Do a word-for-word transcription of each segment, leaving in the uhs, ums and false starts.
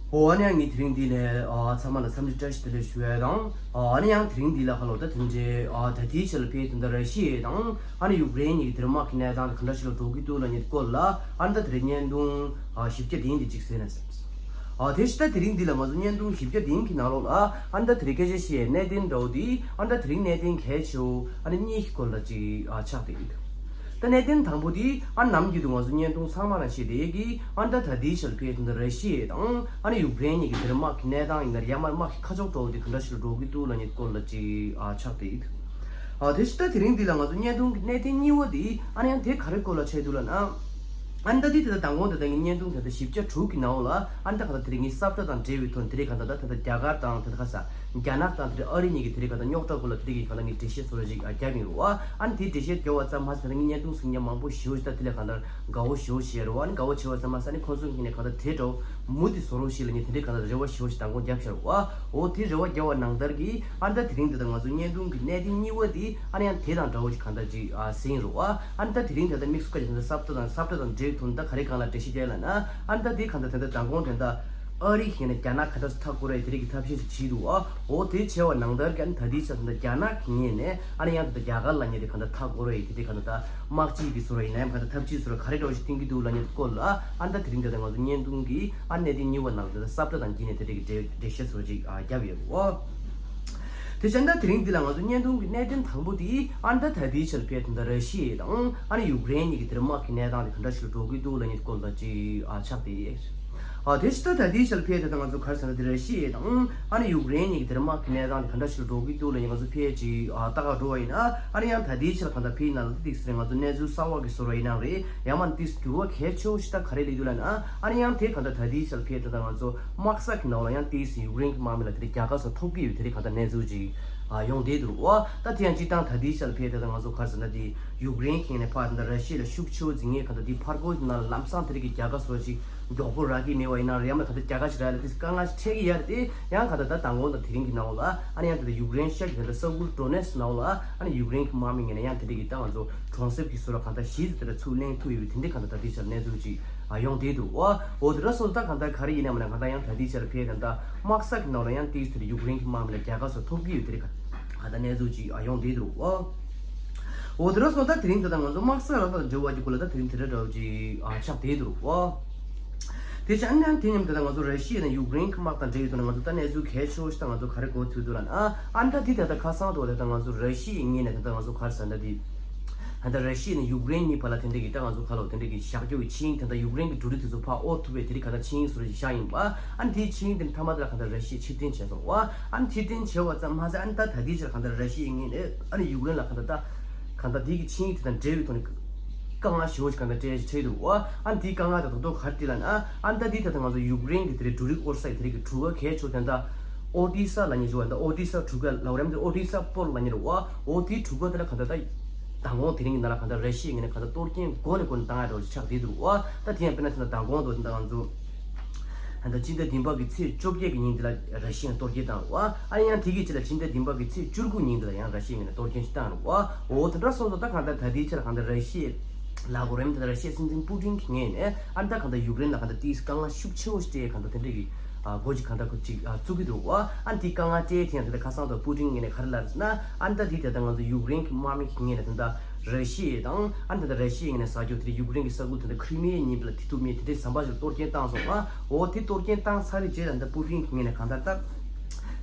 ཨོ་ཨ་ནི་ཡང་ངས་དེ་རིང་འདི་ནས་ཨ་ཚང་མ་ལ་འཚམས་འདྲི་བཀྲ་ཤིས་བདེ་ལེགས་ཞུ་ཡས་དང་། ཨ་ཨ་ནི་ཡང་དེ་རིང་འདི་ལ་ཁ་ལོ་ད་དེ་འདྲའི་ཨ་ད་ལྟའི་ཆར་ལ་ཕེབས་དེ་འདྲ་ར་ཤི་ཡ་དང་ཨ་ནི་ཡུཀ་རེན་གཉིས་ཀྱི་དེར་དམག་གི་གནས་སྟངས་དེ་ག་འདྲ་ཞིག་ལ་འགྲོ་གི་འདུག་ལབ་མཁན་སྐོར་ལ་ཨ་ནི་ད་དེ་རིང་བརྙན་ཐུང་ཨ་ཞིབ་ཆ་དེ་འདི་གཅིག་གཟིགས་ན་བསམས། ཨ་དེ་ཕྱི་ད་དེ་རིང་འདི་ལ་ང་ཚོ་བརྙན་ཐུང་ཞིབ་ཆ་དེ་གི་ནང་ལོགས་ལ་ཨ་ནི་ད་དེ་རིང་སྐད་ཆ་བཤད་ཡས་གནད་དོན་འདྲ་བོ་དེ་ཨ་ནི་ད་དེ་རིང་གནད་དོན་གལ་ཆེ་བོ་ཨ་ནི་གཉིས་ཀྱི་སྐོར་ལ་ཅིག་ཨ་ཆགས་བསྡད་ཡོད། ད་གནད་དོན་དང་པོ་དེ་ཨ་ནི་ནམ་རྒྱུན་དུ་ང་ཚོ་བརྙན་ཐུང་ཚང་མ་ལ་བཤད་བསྡད་ཀྱི་ཨ་ནི་ད་ད་ལྟའི་ཆར་ཕེབས་དེ་འདྲ་ར་ཤི་ཡ་དང་ཨ་ནི་ཡུཀ་རེན་གཉིས་ཀྱི་དེར་དམག་གི་གནས་སྟངས་ཡིན་ན་ཡང་མར་དམག་གི་ཁ་ཕྱོགས་འདྲ་བོ་དེ་ག་འདྲ་ཞིག་ལ་འགྲོ་གི་འདུག་ལབ་མཁན་སྐོར་ལ་ཅིག་ཨ་ཆགས་བསྡད་ཡོད། ཨ་དེ་ཕྱི་ད་དེ་རིང་འདི་ལ་ང་ཚོ་བརྙན་ཐུང་གི་གནད་དོན་གཉིས་པ་དེ་ཨ་ནི་ཡང་དེ་ག་རེ་སྐོར་ལ་ཆགས་འདུག་ལབ་ན། ཨ་ནི་ད་དེ་དེ་ད་མདང་དགོང་དེ་ད་ངའི་བརྙན་ཐུང་དེ་ད་ཞིབ་ཆ་དྲུག་གི་ནང་ལ་ཨ་ནི་ད་ག་ད་དེ་རིང་ངའི་ས་བཀྲ་དང་འབྲེལ་བའི་ཐོག་ནས་དེ་རིང་ག་ད་ད་ད་ད་རྒྱ་གར་དང་དེ་ད་ག་ས་རྒྱ་ནག་དང་དེ་རིང་ཨ་རི་གཉིས་ཀྱི་དེ་རིང་ག་ད་རྙོག་དྲ་སྐོར་ལ་དེ་རིང་གི་ག་ད་ངའི་འགྲེལ་བཤད་བཟོ་འདྲ་ཅིག་ཨ་རྒྱབ་ཡིན་རུང་ཨ་ཨ་ནི་དེའི་འགྲེལ་བཤད་རྒྱབ་པ་ཙམ་མ་ཟད་ད་ངའི་བརྙན་ཐུང་གཟིགས་མཁན་མང་པོ་ཞེ་པོ་ཞིག་ད་དེ་ལ་ག་ད་དགའ་བོ་ཞེ་པོ་ཞིག་རེད་བ། ཨ་ནི་དགའ་བོ་བྱེད་པ་ཙམ་མ་ཟད་ཨ་ནི་ཁོང་ཚོ་གི་ནས་ག་ད་དེ་འདྲ་བོ་མུ་མཐུད་བཟོ་རོགས་ཞེས་ལབ་མཁན་དེ་འདྲའི་ག་ད་རེ་བ་ཞེ་པོ་ཞིག་མདང་དགོང་བརྒྱབ་ཤར་བ། འོ་དེ་རེ་བ་བརྒྱབ་པ་ནང་ལྟར་གྱི་ཨ་ནི་ད་དེ་རིང་འདི་ད་ང་ཚོ་བརྙན་ཐུང་གི་གནད་དོན་གཉིས་པ་དེ་ཨ་ནི་ཡང་དེ་དང་འདྲ་བོ་ཞིག་ག་ད་ཅིག་ཨ་ཟིན་རུང་ཨ་ཨ་ནི་ད་དེ་རིང་ད་ད་དམིགས་སུ་བཀར་ཅིག་ད་ད་ས་བཀྲ་དང་ས་བཀྲ་དང་འབྲེལ་ཐོག་ནས་ད་ག་རེ་གང་ལ་འགྲེལ་བཤད་རྒྱག་ལབ་ན་ཨ་ནི་ད་དེ་ག་ད་དེ་འདྲ་མདང་དགོང་དེ་འདྲ་ཨ་རི་ཡིན་ན་རྒྱ་ནག་ག་ད་མཐའ་བསྐོར་རེད་དེ་རིང་གི་ཐབས་ཤེས་ཤིག་བྱས་འདུག་ཨ། འོ་དེ་བྱས་པ་ནང་ལྟར་གྱི་ཨ་ནི་ད་དེའི་ཆ་ད་ད་རྒྱ་ནག་གི་ངོས་ནས་ཨ་ནི་ཡང་ད་ད་རྒྱ་གར་ལབ་མཁན་དེ་ག་ད་མཐའ་བསྐོར་རེད་དེ་དེ་ག་ད་ད་དམག་སྤྱི་གི་བཟོ་འདྲ་ཡིན་ན་ཡང་ག་ད་ཐབས་ཇུས་བཟོ་འདྲ་ག་རེ་འདྲ་བོ་ཞིག་བཏིང་གི་འདུག་ལབ་མཁན་སྐོར་ལ་ཨ་ནི་ད་དེ་རིང་ད་ད་ང་ཚོ་བརྙན་ཐུང་གི་ཨ་གནད་དོན་གཉིས་པ་ནང་ལ་ད་ས་བཀྲ་དང་འབྲེལ་ནས་དེ་འདྲ་གི་འགྲེལ་འགྲེལ་བཤད་བཟོ་འདྲ་ཅིག་ཨ་བརྒྱབ་ཡོད་རེད་བ། དེ་བྱས་ན་ད་དེ་རིང་འདི་ལ་ང་ཚོ་བརྙན་ཐུང་གི་གནད་དོན་དང་པོ་དེ་ཨ་ནི་ད་ད་ལྟའི་ཆར་ཕེབས་དེ་འདྲ་ར་ཤི་ཡ་དང་ཨ་ནི་ཡུཀ་རེན་གཉིས་ཀྱི་དེར་དམག་གི་གནས་སྟངས་དེ་ག་འདྲ་ཞིག་ལ་འགྲོ་གི་འདུག་ལབ་མཁན་སྐོར་ལ་ཅིག་ཨ་ཆགས་བསྡད་ཡོད། ཨ་དེ་ཕྱི་ད་ད་ལྟའི་ཆར་ཕེབས་དེ་ད་ང་ཚོ་ག་རེ་ཟེར་ན་དེ་ར་ཤི་ཡ་དང་ཨ་ནི་ཡུཀ་རེན་གཉིས་ཀྱི་དེར་དམག་གི་གནས་སྟངས་དེ་ག་འདྲ་ཞིག་ལ་འགྲོ་གི་འདུག་ལབ་མཁན་ང་ཚོ་ཕེབས་ཅིག་ཨ་ལྟ་ག་འགྲོ་བ་ཡིན་ན་ཨ་ནི་ཡང་ད་ལྟའི་ཆར་གང་ལྟར་ཕེབས་ཡིན་ན་ལ་དེ་ཏིག་སེ་རེད། ང་ཚོ་གནས་ཚུལ་གསར་བ་གི་བཟོ་འདྲ་ཡིན་ནའང་རེད། ཡང་མིན་ན་དེ་འགྱུར་བ་གལ་ཆེ་བོ་ཞིག་ད་ག་རེ་སླེབས་འདུག་ལབ་ན་ཨ་ནི་ཡང་དེ་གང་ལྟར་ད་ལྟའི་ཆར་ཕེབས་དེ་ད་ང་ཚོ་དམག་ས་གི་ནང་ལ་ཡང་ཏིག་སེ་ཡུཀ་རེན་གྱི་དམག་མི་ལ་དེ་རིང་རྒྱལ་ཁ་སོགས་ཐོབ་ཀྱི་ཡོད་དེ་རིང་གང་ལྟར་གནས་ཚུལ་ཅིག་ཨ་ཡོང་བསྡད་འདུག་བ། ད་དེ་ཡང་སྤྱིར་བཏང་ད་ལྟའི་ཆར་ཕེབས་དེ་ད་ང་ཚོ་ག་རེ་ཟེར་ན་དེ་ཡུཀ་རེན་གྱི་ངོས་ནས་ཕར་ད་ལྟ་ར་ཤི་ཡ་ལ་ཤུགས་ཆེ་བོ་འཛིན་མཁན་གང་ལྟར་དེ་ཕར་རྒོལ་གྱི་ནང་ལ་ལམ་སང་དེ་རིང་གི་རྒྱལ་ཁ་སོགས་ཅིག་མགྱོགས་པོ་རག་གི་མེད་པ་ཡིན་ན་རེད། ཡང་མིན་ན་གང་ལྟར་རྒྱལ་ཁ་ཞིག་རག་ཡ་ལ་དེ་དཀའ་ངལ་ཞིག་འཕྲད་ཀྱི་ཡོད་རེད། དེ་ཡང་གང་ལྟར་ད་མདང་དགོང་དང་དེ་རིང་གི་ནང་ལ་ཨ་ནི་ཡང་ད་ལྟ་ཡུཀ་རེན་ཤར་གྱི་ད་ལྟ་ས་ཁུལ་ཌོ་ནེ་སི་ནང་ལ་ཨ་ནི་ཡུཀ་རེན་གྱི་དམག་མི་ངོས་ནས་ཡང་དེ་འདྲ་གི་ད་ང་ཚོ་གྲོང་གསེབ་ཀྱི་བཟོ་འདྲ་གང་ལྟར་གཞི་རྩ་དེ་འདྲ་ཚུར་ལེན་ཐུབ་ཡོད་པའི་དེ་འདྲ་གང་ལྟར་ད་ལྟའི་ཆར་གནས་ཚུལ་ཅིག་ཨ་ཡོང་བསྡད་འདུག་བ། འོ་དེ་འདྲ་སོང་ཙང་ད་གང་ལྟར་ག་རེ་ཡིན་ནའི་མིན་ནའི་གང་ལྟར་ཡང་ད་ལྟའི་ཆར་ཕེབས་དེ་ད་དམག་ས་གི་ནང་ལ་ཡང་ཏིག་སེ་དེ་འདྲ་ཡུཀ་རེན་གྱི་དམག་མི་ལ་རྒྱལ་ཁ་སོགས་ཐོབ་ཀྱི་ཡོད་དེ་འདྲ་གང་ལྟར་གནས་ཚུལ་ཅིག་ཨ་ཡོང་བསྡད་འདུག་བ། འོ་དེ་འདྲ་སོང་ཙང་དེ་རིང་ད་ལྟ་ང་ཚོ་དམག་ས་རང་དང་འབྲེལ་བ་གྱི་སྐོར་ལ་ད་དེ་རིང་དེ་འདྲ་འདྲ་བོ་ཅིག་ཨ་ཆགས་བསྡད་འདུག་བ། དེ་བྱས་ཨ་ནི་དེ་མཉམ་དུ་ད་ང་ཚོ་ར་ཤི་ཡ་དང་ཡུཀ་རེན་གྱི་དམག་དང་འབྲེལ་ཡོད་དུས་ང་ཚོ་ད་གནས་ཚུལ་གལ་ཆེ་བོ་ཞིག་ད་ང་ཚོ་ག་རེ་གོ་ཐུབ་འདུག་ལབ་ན་ཨ་ནི་ད་འདི་ད་ལྟ་ཁ་སང་དུ་ད་ལྟ་ང་ཚོ་ར་ཤི་ཡའི་ངོས་ནས་ད་ལྟ་ང་ཚོ་ག་རེ་ཟེར་ན་འདི་ད་ལྟ་ར་ཤི་ཡ་ནས་ཡུཀ་རེན་གཉིས་བར་ལ་དེ་འདྲ་གི་ད་ང་ཚོ་ག་ལོ་དེ་འདྲ་གི་བཞག་རྒྱུ་གི་ཆིངས་ཡིག་དེ་འདྲ་ཡུཀ་རེན་གྱི་འབྲུ་རིགས་དེ་ཚོ་ཕར་དབོར་ཐུབ་པའི་དེ་རིང་ག་ད་ཆིངས་ཡིག་བཟོ་འདྲ་ཞིག་བཞག་ཡིན་པ། ཨ་ནི་དེའི་ཆིངས་ཡིག་དེ་མཐའ་མ་དེ་ལ་ག་ད་ར་ཤི་ཡས་ཕྱིར་འཐེན་བྱས་སོང་བ། ཨ་ནི་ཕྱིར་འཐེན་བྱས་པ་ཙམ་མ་ཟད་ཨ་ནི་ད་ད་ལྟའི་ཆར་ག་ད་ར་ཤི་ཡའི་ངོས་ནས་ཨ་ནི་ཡུཀ་རེན་ལ་ག་ད་ད་ག་ད་དེ་གི་ཆིངས་ཡིག་དེ་དང་འབྲེལ་བའི་ཐོག་ནས་དཀའ་ངལ་ཞེ་པོ་ཞིག་གང་ལྟར་འཕྲད་འཕྲད་འདུག་བ། ཨ་ནི་དེའི་དཀའ་ངལ་དེ་རྡོག་རྡོག་ག་རེ་འཕྲད་ལབ་ན་ཨ་ནི་ད་དེ་ད་ད་ང་ཚོ་ཡུཀ་རེན་གྱི་དེ་རིང་འབྲུ་རིགས་དབོར་ས་ཡི་དེ་རིང་གི་གྲུ་ཁ་གལ་ཆེ་དེ་ད་ཨོ་ཏི་ས་ལབ་མཁན་ཞིག་ཡོད་པ། ད་ཨོ་ཏི་ས་གྲུ་ཁ་ལབ་རེད། ཨོ་ཏི་ས་པོར་ལབ་མཁན་རེད་བ། འོ་དེའི་གྲུ་ཁ་དེ་ལ་ག་ད་ད་མདང་དགོང་དེ་རིང་གི་ནང་ལ་ག་ད་ར་ཤི་ཡའི་ངོས་ནས་ག་ད་གཏོར་སྐྱོན་མགོ་ནས་མགོ་ནས་བཏང་ཡ་འདྲ་བོ་ཞིག་ཆགས་བསྡད་འདུག་བ། ད་དེ་ཡང་དཔེར་ན་ད་ད་མདང་དགོང་དུ་ད་ང་ཚོ་ད་ད་སྤྱི་ཟླ་བདུན་པ་གི་ཚེས་བཅོ་བརྒྱད་ཀྱི་ཉིན་དེ་ལ་ར་ཤི་ཡས་གཏོར་སྐྱོན་བཏང་རེད་བ། ཨ་ནི་ཡང་དེ་གི་རྗེས་ལ་སྤྱི་ཟླ་བདུན་པ་གི་ཚེས་བཅུ་དགུ་ཉིན་དེ་ལ་ཡང་ར་ཤི་ཡའི་ངོས་ནས་གཏོར་སྐྱོན་ཞིག་བཏང་རེད་བ། འོ་དེ་འདྲ་སོང་ཙང་ད་གང་ལྟར་ད་ལྟའི་ཆར་གང་ལྟར་ར་ཤི་ཡའི་ལ་གོ་རེམ་ད་ལྟ་ར་ཤི་ཡའི་སྲིད་འཛིན་པུ་ཏིན་གྱི་ངོས་ནས་ཨ་ནི་ད་གང་ལྟར་ཡུཀ་རེན་ལ་གང་ལྟར་ཏིས་དཀའ་ངལ་ཤུགས་ཆེ་བོ་ཞིག་སྤྲད་གང་ལྟར་དེ་འདྲ་གི་ཨ་འགོ་ཅིག་གང་ལྟར་ཁོ་ཅིག་ཨ་བཙུགས་ཀྱི་འདུག་བ། ཨ་ནི་དེ་དཀའ་ངལ་སྤྲད་དེ་ཡང་དེ་ལྟར་ཁ་སང་དུ་པུ་ཏིན་ངོས་ནས་ག་རེ་ལབ་ཟེར་ན། ཨ་ནི་ད་དེ་དེ་ལྟར་ང་ཚོ་ཡུཀ་རེན་གྱི་དམག་མི་གི་ངོས་ནས་དེ་ལྟར་ར་ཤི་ཡ་དང་ཨ་ནི་དེ་ལྟར་ར་ཤི་ཡའི་ངོས་ནས་ཟ་རྒྱུ་དེ་ཡུཀ་རེན་གྱི་ས་ཁུལ་དེ་ལྟར་ཁྲི་མི་ཡའི་ཉིན་པ་ལ་དེ་ཐུབ་མེད་དེ་འདྲའི་ཟམ་པ་ཞིག་གཏོར་སྐྱོན་བཏང་སོང་བ། འོ་དེ་གཏོར་སྐྱོན་བཏང་ཚར་བའི་རྗེས་ལ་འདི་པུ་ཏིན་གྱི་ངོས་ནས་གང་ལྟར་ད་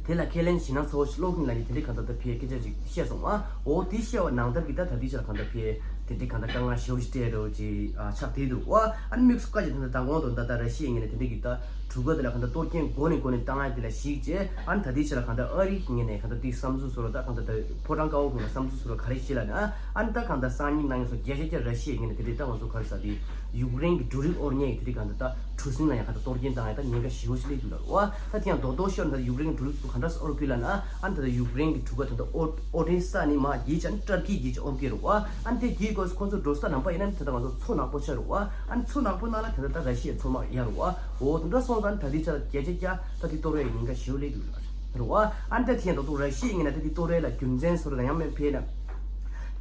དེ་ལ་ཁས་ལེན་བྱེད་ན་ཚ་བོ་ཞིག་སློག་གིན་ལ་ནི་དེ་འདྲའི་གང་ལྟར་ད་ཕེ་སྐད་ཆ་ཅིག་བཤད་སོང་བ། འོ་དེ་བཤད་པ་ནང་ལྟར་གྱི་ད་ད་དེ་ཆ་ལ་གང་ལྟར་ཕེ་དེ་འདྲའི་གང་ལྟར་དཀའ་ངལ་ཞེ་བོ་ཞིག་སྤྲད་རོགས་ཅིག་ཨ་ཆགས་བསྡད་འདུག་བ། ཨ་ནི་དམིགས་སུ་བཀར་གྱི་དེ་འདྲ་མདང་དགོང་དུ་ད་ལྟ་ར་ཤི་ཡའི་ངོས་ནས་དེ་འདྲའི་གི་ད་གྲུ་ཁ་དེ་ལ་གང་ལྟར་གཏོར་སྐྱོན་མགོ་ནས་མགོ་ནས་བཏང་ཡ་དེ་ལ་གཞིགས་བྱས། ཨ་ནི་ད་ལྟའི་ཆ་ལ་གང་ལྟར་ཨ་རི་གི་ངོས་ནས་གང་ལྟར་དེ་བསམ་ཚུལ་བཟོ་ར་ད་གང་ལྟར་ད་ཕོ་བྲང་དཀར་པོ་གི་ངོས་ནས་བསམ་ཚུལ་བཟོ་ར་ག་རེ་བྱེད་ལབ་ན། ཨ་ནི་ད་གང་ལྟར་སང་ཉིན་གནངས་ཉིན་སོགས་བརྒྱ་ཆ་བརྒྱ་ར་ཤི་ཡའི་ངོས་ནས་དེ་འདྲའི་ད་ང་ཚོ་ག་རེ་ཟ་དེ་ཡུཀ་རེན་གྱི་འབྲུ་རིགས་དབོར་མཁན་གྱི་དེ་འདྲའི་གང་ལྟར་ད་གྲུ་གཟིངས་ལ་ཡང་གང་ལྟར་གཏོར་སྐྱོན་བཏང་ཡ་ད་ཉེན་ཁ་ཞེ་པོ་ཞིག་སླེབས་འདུག་ལབ་རེད་བ། ད་དེ་ཡང་རྡོག་རྡོག་ཤོར་ན་ད་ཡུཀ་རེན་གྱི་འབྲུ་རིགས་ཚོ་ག་འདྲ་སེ་དབོར་དགོས་ལབ་ན། ཨ་ནི་ད་ད་ཡུཀ་རེན་གྱི་གྲུ་ཁ་དེ་འདྲ་དབོར་དབོར་འདྲེན་ས་ནི་མ་རྒྱུ་ཆ་ནི་ཊར་ཀི་རྒྱུ་ཆ་དབོར་གི་རེད་བ། ཨ་ནི་དེ་རྒྱུའི་སྐོར་ཁོང་ཚོ་འགྲོ་ས་ནང་པ་ཡིན་ན་ནི་ད་ད་ང་ཚོ་མཚོ་ནག་པོ་ཆགས་རེད་བ། ཨ་ནི་མཚོ་ནག་པོ་ནང་ལ་དེ་འདྲ་ད་ར་ཤི་ཡའི་མཚོ་དམག་ཡོད་རེད་བ། འོ་དེ་འདྲ་སོང་ཙང་ད་དེ་ཆ་ལ་བརྒྱ་ཆ་བརྒྱ་ད་དེ་གཏོར་བའི་ཉེན་ཁ་ཞེ་པོ་སླེབས་འདུག་ལབ་རེད་བ། ཨ་ནི་ད་དེ་ཡང་ད་དུང་ར་ཤི་ཡའི་ངོས་ནས་ད་དེ་གཏོར་བའི་ལ་རྒྱུ་མཚན་བཟོ་ར་ད་ཡང་མེད་ཕེ་ན་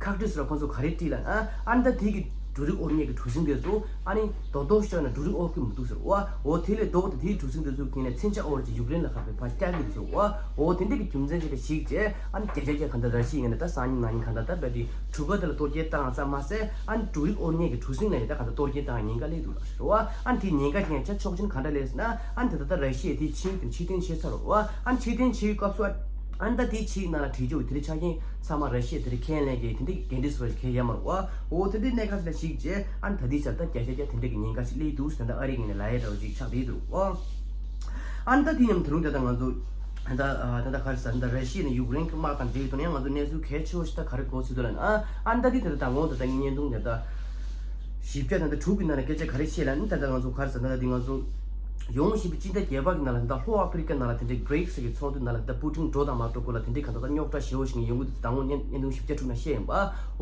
ཁག་དཀྲི་བཟོ་ར་ཁོང་ཚོ་ག་རེ་དཀྲིས་ལབ་ན། ཨ་ནི་ད་དེ་གི་ འབྲུ་རིགས་དབོར་མཁན་གྱི་གྲུ་གཟིངས་དེ་ཚོ་ཨ་ནི་རྡོག་རྡོག་ཤོར་ན་འབྲུ་རིགས་དབོར་གི་མི་འདུག་ཟེར་བ། འོ་དེ་ལས་ལྡོག་སྟེ་དེའི་གྲུ་གཟིངས་དེ་ཚོ་ཁྱེར་ནས་མཚོན་ཆ་དབོར་གྱི་ཡུཀ་རེན་ལ་ཁ་པའི་ཕར་བཀྱག་གི་འདུག་ཟེར་བ། འོ་དེ་འདྲ་གི་རྒྱུ་མཚན་ཅིག་ལ་གཞིགས་བྱས་ཨ་ནི་བརྒྱ་ཆ་བརྒྱ་ག་འདྲ་ར་ཤི་ཡ་ནས་ད་སང་ཉིན་གནངས་ཉིན་ག་འདྲ་ད་བས་དེ་གྲུ་ཁ་དེ་ལ་གཏོར་སྐྱོན་བཏང་ཙམ་མ་ཟད་ཨ་ནི་འབྲུ་རིགས་དབོར་མཁན་གྱི་གྲུ་གཟིངས་ལ་ཡང་ད་ག་འདྲ་གཏོར་སྐྱོན་བཏང་ཉེན་ཁ་སླེབས་འདུག་ལ་ཟེར་བ། ཨ་ནི་དེའི་ཉེན་ཁ་ཅན་ཆ་ཕྱོགས་ཆེན་ག་འདྲ་སླེབས་ཟེར་ན་ཨ་ནི་ད་ལྟ་ད་ར་ཤི་ཡ་དེ་ཕྱིར་དེ་ཕྱིར་འཐེན་བྱས་ཚར་བ། ཨ་ནི་ཕྱིར་འཐེན་བྱེད་སྐབས་སུ་ཨ་ནི་ད་དེའི་ཕྱིའི་ནང་ལ་བྲིས་ཆོག་གི་དེ་རིང་ཆ་རྐྱེན་ཚང་མ་ར་ཤི་ཡ་དེ་རིང་ཁས་ལེན་གྱི་དེ་འདྲའི་འགན་འཁྲི་སུ་ར་ཞིག་ཁས་ཡ་མ་རེད་བ། འོ་དེ་འདྲའི་གནད་འགག་ཅིག་ལ་གཞིགས་རྗེས་ཨ་ནི་ད་ལྟའི་ཆར་ད་བརྒྱ་ཆ་བརྒྱ་དེ་འདྲའི་གི་ཉེན་ཁ་ཞིག་སླེབས་འདུག་ཟེར་ད་ཨ་རིའི་ངོས་ནས་ལབ་ཡ་འདྲ་བོ་ཅིག་ཆགས་བསྡད་འདུག་ཨོ། ཨ་ནི་ད་དེ་མཉམ་དུ་རུང་དེ་ད་ང་ཚོ་ད་ད་ད་ག་རེ་ཟེར་ད་ར་ཤི་ཡ་ནས་ཡུཀ་རེན་གྱི་དམག་དང་འབྲེལ་ཡོད་དུ་ནས་ང་ཚོ་གནས་ཚུལ་གལ་ཆེ་བོ་ཞིག་ད་ག་རེ་གོ་ཚུལ་འདུག་ལབ་ན་ཨ་ནི་ད་དེ་ད་ད་ད་ངོ་ད་ད་ངའི་བརྙན་ཐུང་དེ་ད་བཞི་བརྒྱ་ད་ད་དྲུག་གི་ནང་ལ་སྐད་ཆ་ག་རེ་བཤད་ལབ་ན་ད་ད་ང་ཚོ་ག་རེ་ཟེར་ད་ད་དེ་ང་ཚོ། ཡོང་བཞིན་པའི་སྤྱི་ཟླ་བརྒྱད་པ་གི་ནང་ལ་ད་ལྷོ་ཨ་ཕི་རི་ཀ་ནང་ལ་དེ་འདྲའི་བྷི་རིག་སི་གི་ཚོགས་འདུ་ནང་ལ་ད་པུ་ཏིན་འགྲོ་དང་མ་འགྲོ་སྐོར་ལ་དེ་འདྲའི་གང་ལྟར་ད་རྙོག་དྲ་ཞེ་པོ་ཞིག་ཡོང་གི་འདུག་ད་ངོ་བརྙན་བརྙན་ཐུང་བཞི་བརྒྱ་དྲུག་ནང་བཤད་ཡིན་པ།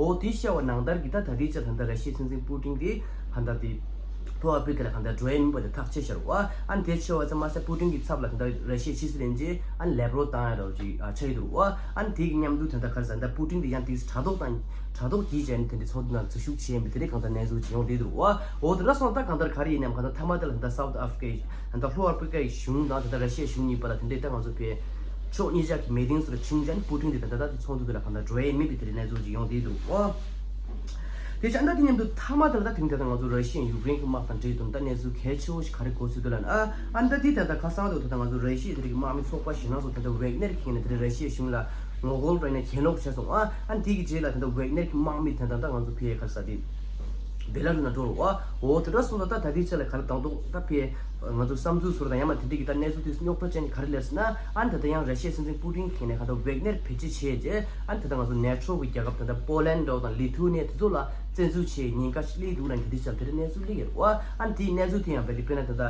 འོ་དེའི་བཤད་པ་ནང་ལྟར་གྱི་ད་ད་ལྟའི་ཆར་ད་ལྟ་ར་ཤི་ཡའི་སྲིད་འཛིན་པུ་ཏིན་དེ་ད་ལྟ་དེ་ལྷོ་ཨ་ཕི་རི་ཀ་ལ་གང་ལྟར་འགྲོ་ཡ་མིན་པ་དེ་ཐག་བཅད་ཤར་བ། ཨ་ནི་དེ་ཆེ་བ་ཙམ་མ་ཟད་པུ་ཏིན་གྱི་ཚབ་ལ་གང་ལྟར་ར་ཤི་ཡའི་ཕྱི་སྲིད་བློན་ཆེན་ཨ་ནི་ལེབ་རོ་བཏང་ཡ་འདྲ་བོ་ཅིག་ཆགས་ཡོད་འདུག་བ། ཨ་ནི་དེ་གི་མཉམ་དུ་ད་ལྟ་ག་རེ་ཟེར་ད་པུ་ཏིན་དེ་ཡང་དེ་དྲ་ཐོག་དང་དྲ་ཐོག་གིས་བྱས་ནས་དེ་འདྲའི་ཚོགས་འདུ་ནང་འཛུལ་ཞུགས་བྱས་ཡིན་པའི་དེ་འདྲའི་གང་ལྟར་གནས་ཚུལ་ཅིག་ཡོང་བསྡད་འདུག་བ། འོ་དེ་འདྲ་སོང་ཙང་ད་གང་ལྟར་ག་རེ་ཡིན་ནམ་གང་ལྟར་མཐའ་མ་དེ་ལ་ད་ལྟ་སའུ་ཐི་ཨ་ཕི་རི་ཀའི་ད་ལྟ་ལྷོ་ཨ་ཕི་རི་ཀའི་གཞུང་དང་ད་ལྟ་ར་ཤི་ཡའི་གཞུང་གཉིས་བར་ལ་དེ་འདྲའི་ད་ང་ཚོ་བས་ཕྱོགས་གཉིས་ཆ་གི་མི་ཏིང་སོགས་ལ་ཕྱིན་ཙང་པུ་ཏིན་དེ་ད་ལྟ་ད་དེ་ཚོགས་འདུ་དེ་ལ་གང་ལྟར་འགྲོ་ཡས་མེད་པའི་དེ་འདྲའི་གནས་ཚུལ་ཅིག་ཡོང་བསྡད་འདུག་བ། དེ་བྱས་ན་དེ་མཉམ་དུ་མཐའ་མ་དེ་ལ་ད་དེང་དེ་ད་ང་ཚོ་ར་ཤི་ཡ་ཡུཀ་རེན་གྱི་དམག་དང་འབྲེལ་དུ་ད་གནས་ཚུལ་གལ་ཆེ་བོ་ཞིག་ག་རེ་གོ་སྲོལ་འདུག་ལབ་ན་ཨ་ཨ་ནི་ད་དེ་ད་ལྟ་ཁ་སང་དུ་ད་ལྟ་ང་ཚོ་ར་ཤི་ཡའི་དེ་རིགས་ཀྱི་དམག་མི་ཚོགས་པ་ཞིག་ནང་སོགས་ད་ལྟ་ཝེག་ནེར་གྱི་ངོས་ནས་དེ་རིང་ར་ཤི་ཡའི་གཞུང་ལ་ངོ་རྒོལ་རེད་ན་གྱེན་ལོག་བྱས་སོང་ཨ། ཨ་ནི་དེ་གི་རྗེས་ལ་ད་ལྟ་ཝེག་ནེར་གྱི་དམག་མི་དེ་ད་ལྟ་ང་ཚོ་ཕེ་ཁ་ས་དེ་བེ་ལ་རུ་ན་འགྲོ་རུ་ཨ། འོ་དེ་འདྲ་སོང་ད་ད་ད་དེ་ཆ་ལ་ག་ལ་དང་ཐོག་ད་ཕེ་ང་ཚོ་བསམ་ཚུལ་ཟུར་དང་ཡང་མ་དེ་འདྲ་གི་ད་གནས་ཚུལ་དེ་རྙོག་དྲ་ཅན་གྱི་ག་རེ་ལབ་ཟེར་ན་ཨ་ནི་ད་ལྟ་ཡང་ར་ཤི་ཡའི་སྲིད་འཛིན་པུ་ཏིན་གྱི་ནས་ག་ད་ཝེག་ནེར་བེད་སྤྱོད་བྱས་རྗེས་ཨ་ནི་ད་ལྟ་ང་ཚོ་ནེ་ཊོ་གི་རྒྱལ་ཁབ་ད་ལྟ་པོ་ལན་འདྲ་བོ་དང་ལི་ཐུ་ནི་དེ་ཚོ་ལ་བཙན་འཛུལ་བྱས་ཉེན་ཁ་ཞིག་སླེབས་འདུག་ལ་འདི་འདྲ་ཅག་དེ་འདྲ་གནས་ཚུལ་སླེབས་ཡོད་རེད་བ། ཨ་ནི་དེའི་གནས་ཚུལ་དེ་ཡང་བས་དེ་དཔེར་ན་ད་ལྟ་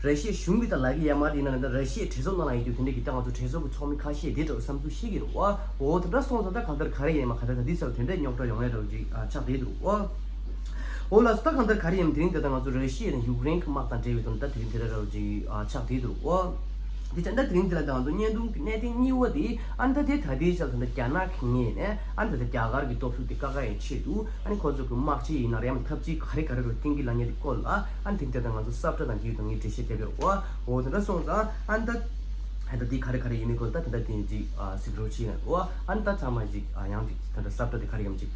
ར་ཤི་ཡའི་གཞུང་གི་ད་ལབ་ཀྱི་ཡ་མ་དེ་ཡིན་ན་ད་ལྟ་ར་ཤི་ཡའི་གྲོས་ཚོགས་ནང་ལ་ཡོད་རྒྱུ་དེ་འདྲ་གི་ད་ང་ཚོ་གྲོས་ཚོགས་ཀྱི་ཚོགས་མི་ཁ་ཤས་དེ་འདྲ་བསམ་ཚུལ་བཤད་ཀྱི་རེད་བ། འོ་དེ་འདྲ་སོང་ཙང་ད་གང་ལྟར་ག་རེ་ཡིན་མ་ག་ད་ད་འདི་ཚར་དེ་འདྲ་རྙོག་དྲ་ཡོང་ཡ་འདྲ་བོ་ཅིག་ཨ་ཆགས་བསྡད་འདུག་ཨོ། འོ་ལགས་སོ། ད་གང་ལྟར་ག་རེ་ཡིན་དེ་རིང་དེ་ད་ང་ཚོ་ར་ཤི་ཡ་དང་ཡུཀ་རེན་གྱི་དམག་དང་འབྲེལ་བའི་དོན་ད་དེ་རིང་དེ་འདྲ་འདྲ་བོ་ཅིག་ཨ་ཆགས་བསྡད་འདུག་ཨོ། དེ་བྱས་ན་དེ་རིང་འདི་ལ་ད་ང་ཚོ་བརྙན་ཐུང་གི་གནད་དོན་གཉིས་པ་དེ་ཨ་ནི་ད་དེ་ད་ལྟའི་ཆར་ད་ལྟ་རྒྱ་ནག་གི་ངོས་ནས་ཨ་ནི་ད་ལྟ་རྒྱ་གར་གྱི་སྟོབས་ཤུགས་དེ་བཀག་ཡའི་ཆེད་དུ་ཨ་ནི་ཁོ་ཚོ་གི་དམག་ཆས་ཡིན་ན་རེད་ཡང་ཐབས་ཇུས་ག་རེ་ག་རེ་རུ་བཏིང་གི་ལབ་མཁན་དེ་སྐོར་ལ་ཨ་ནི་དེ་འདྲ་ད་ང་ཚོ་ས་བཀྲ་དང་འགྱུར་དང་ངས་འགྲེལ་བཤད་རྒྱབ་ཡོད་རེད་བ། འོ་དེ་འདྲ་སོང་ཙང་ཨ་ནི་ད་ད་ལྟ་དེ་ག་རེ་ག་རེ་ཡིན་མིན་སྐོར་ད་དེ་འདྲ་དེ་ཅིག་གཟིགས་རོགས་བྱེད་ཡིན་རེད་བ། ཨ་ནི་ད་ཚང་མ་ཅིག་ཡང་ཅིག་ད་ལྟ་ས་བཀྲ་དེ་ག་རེ་ཡིན་ཅིག་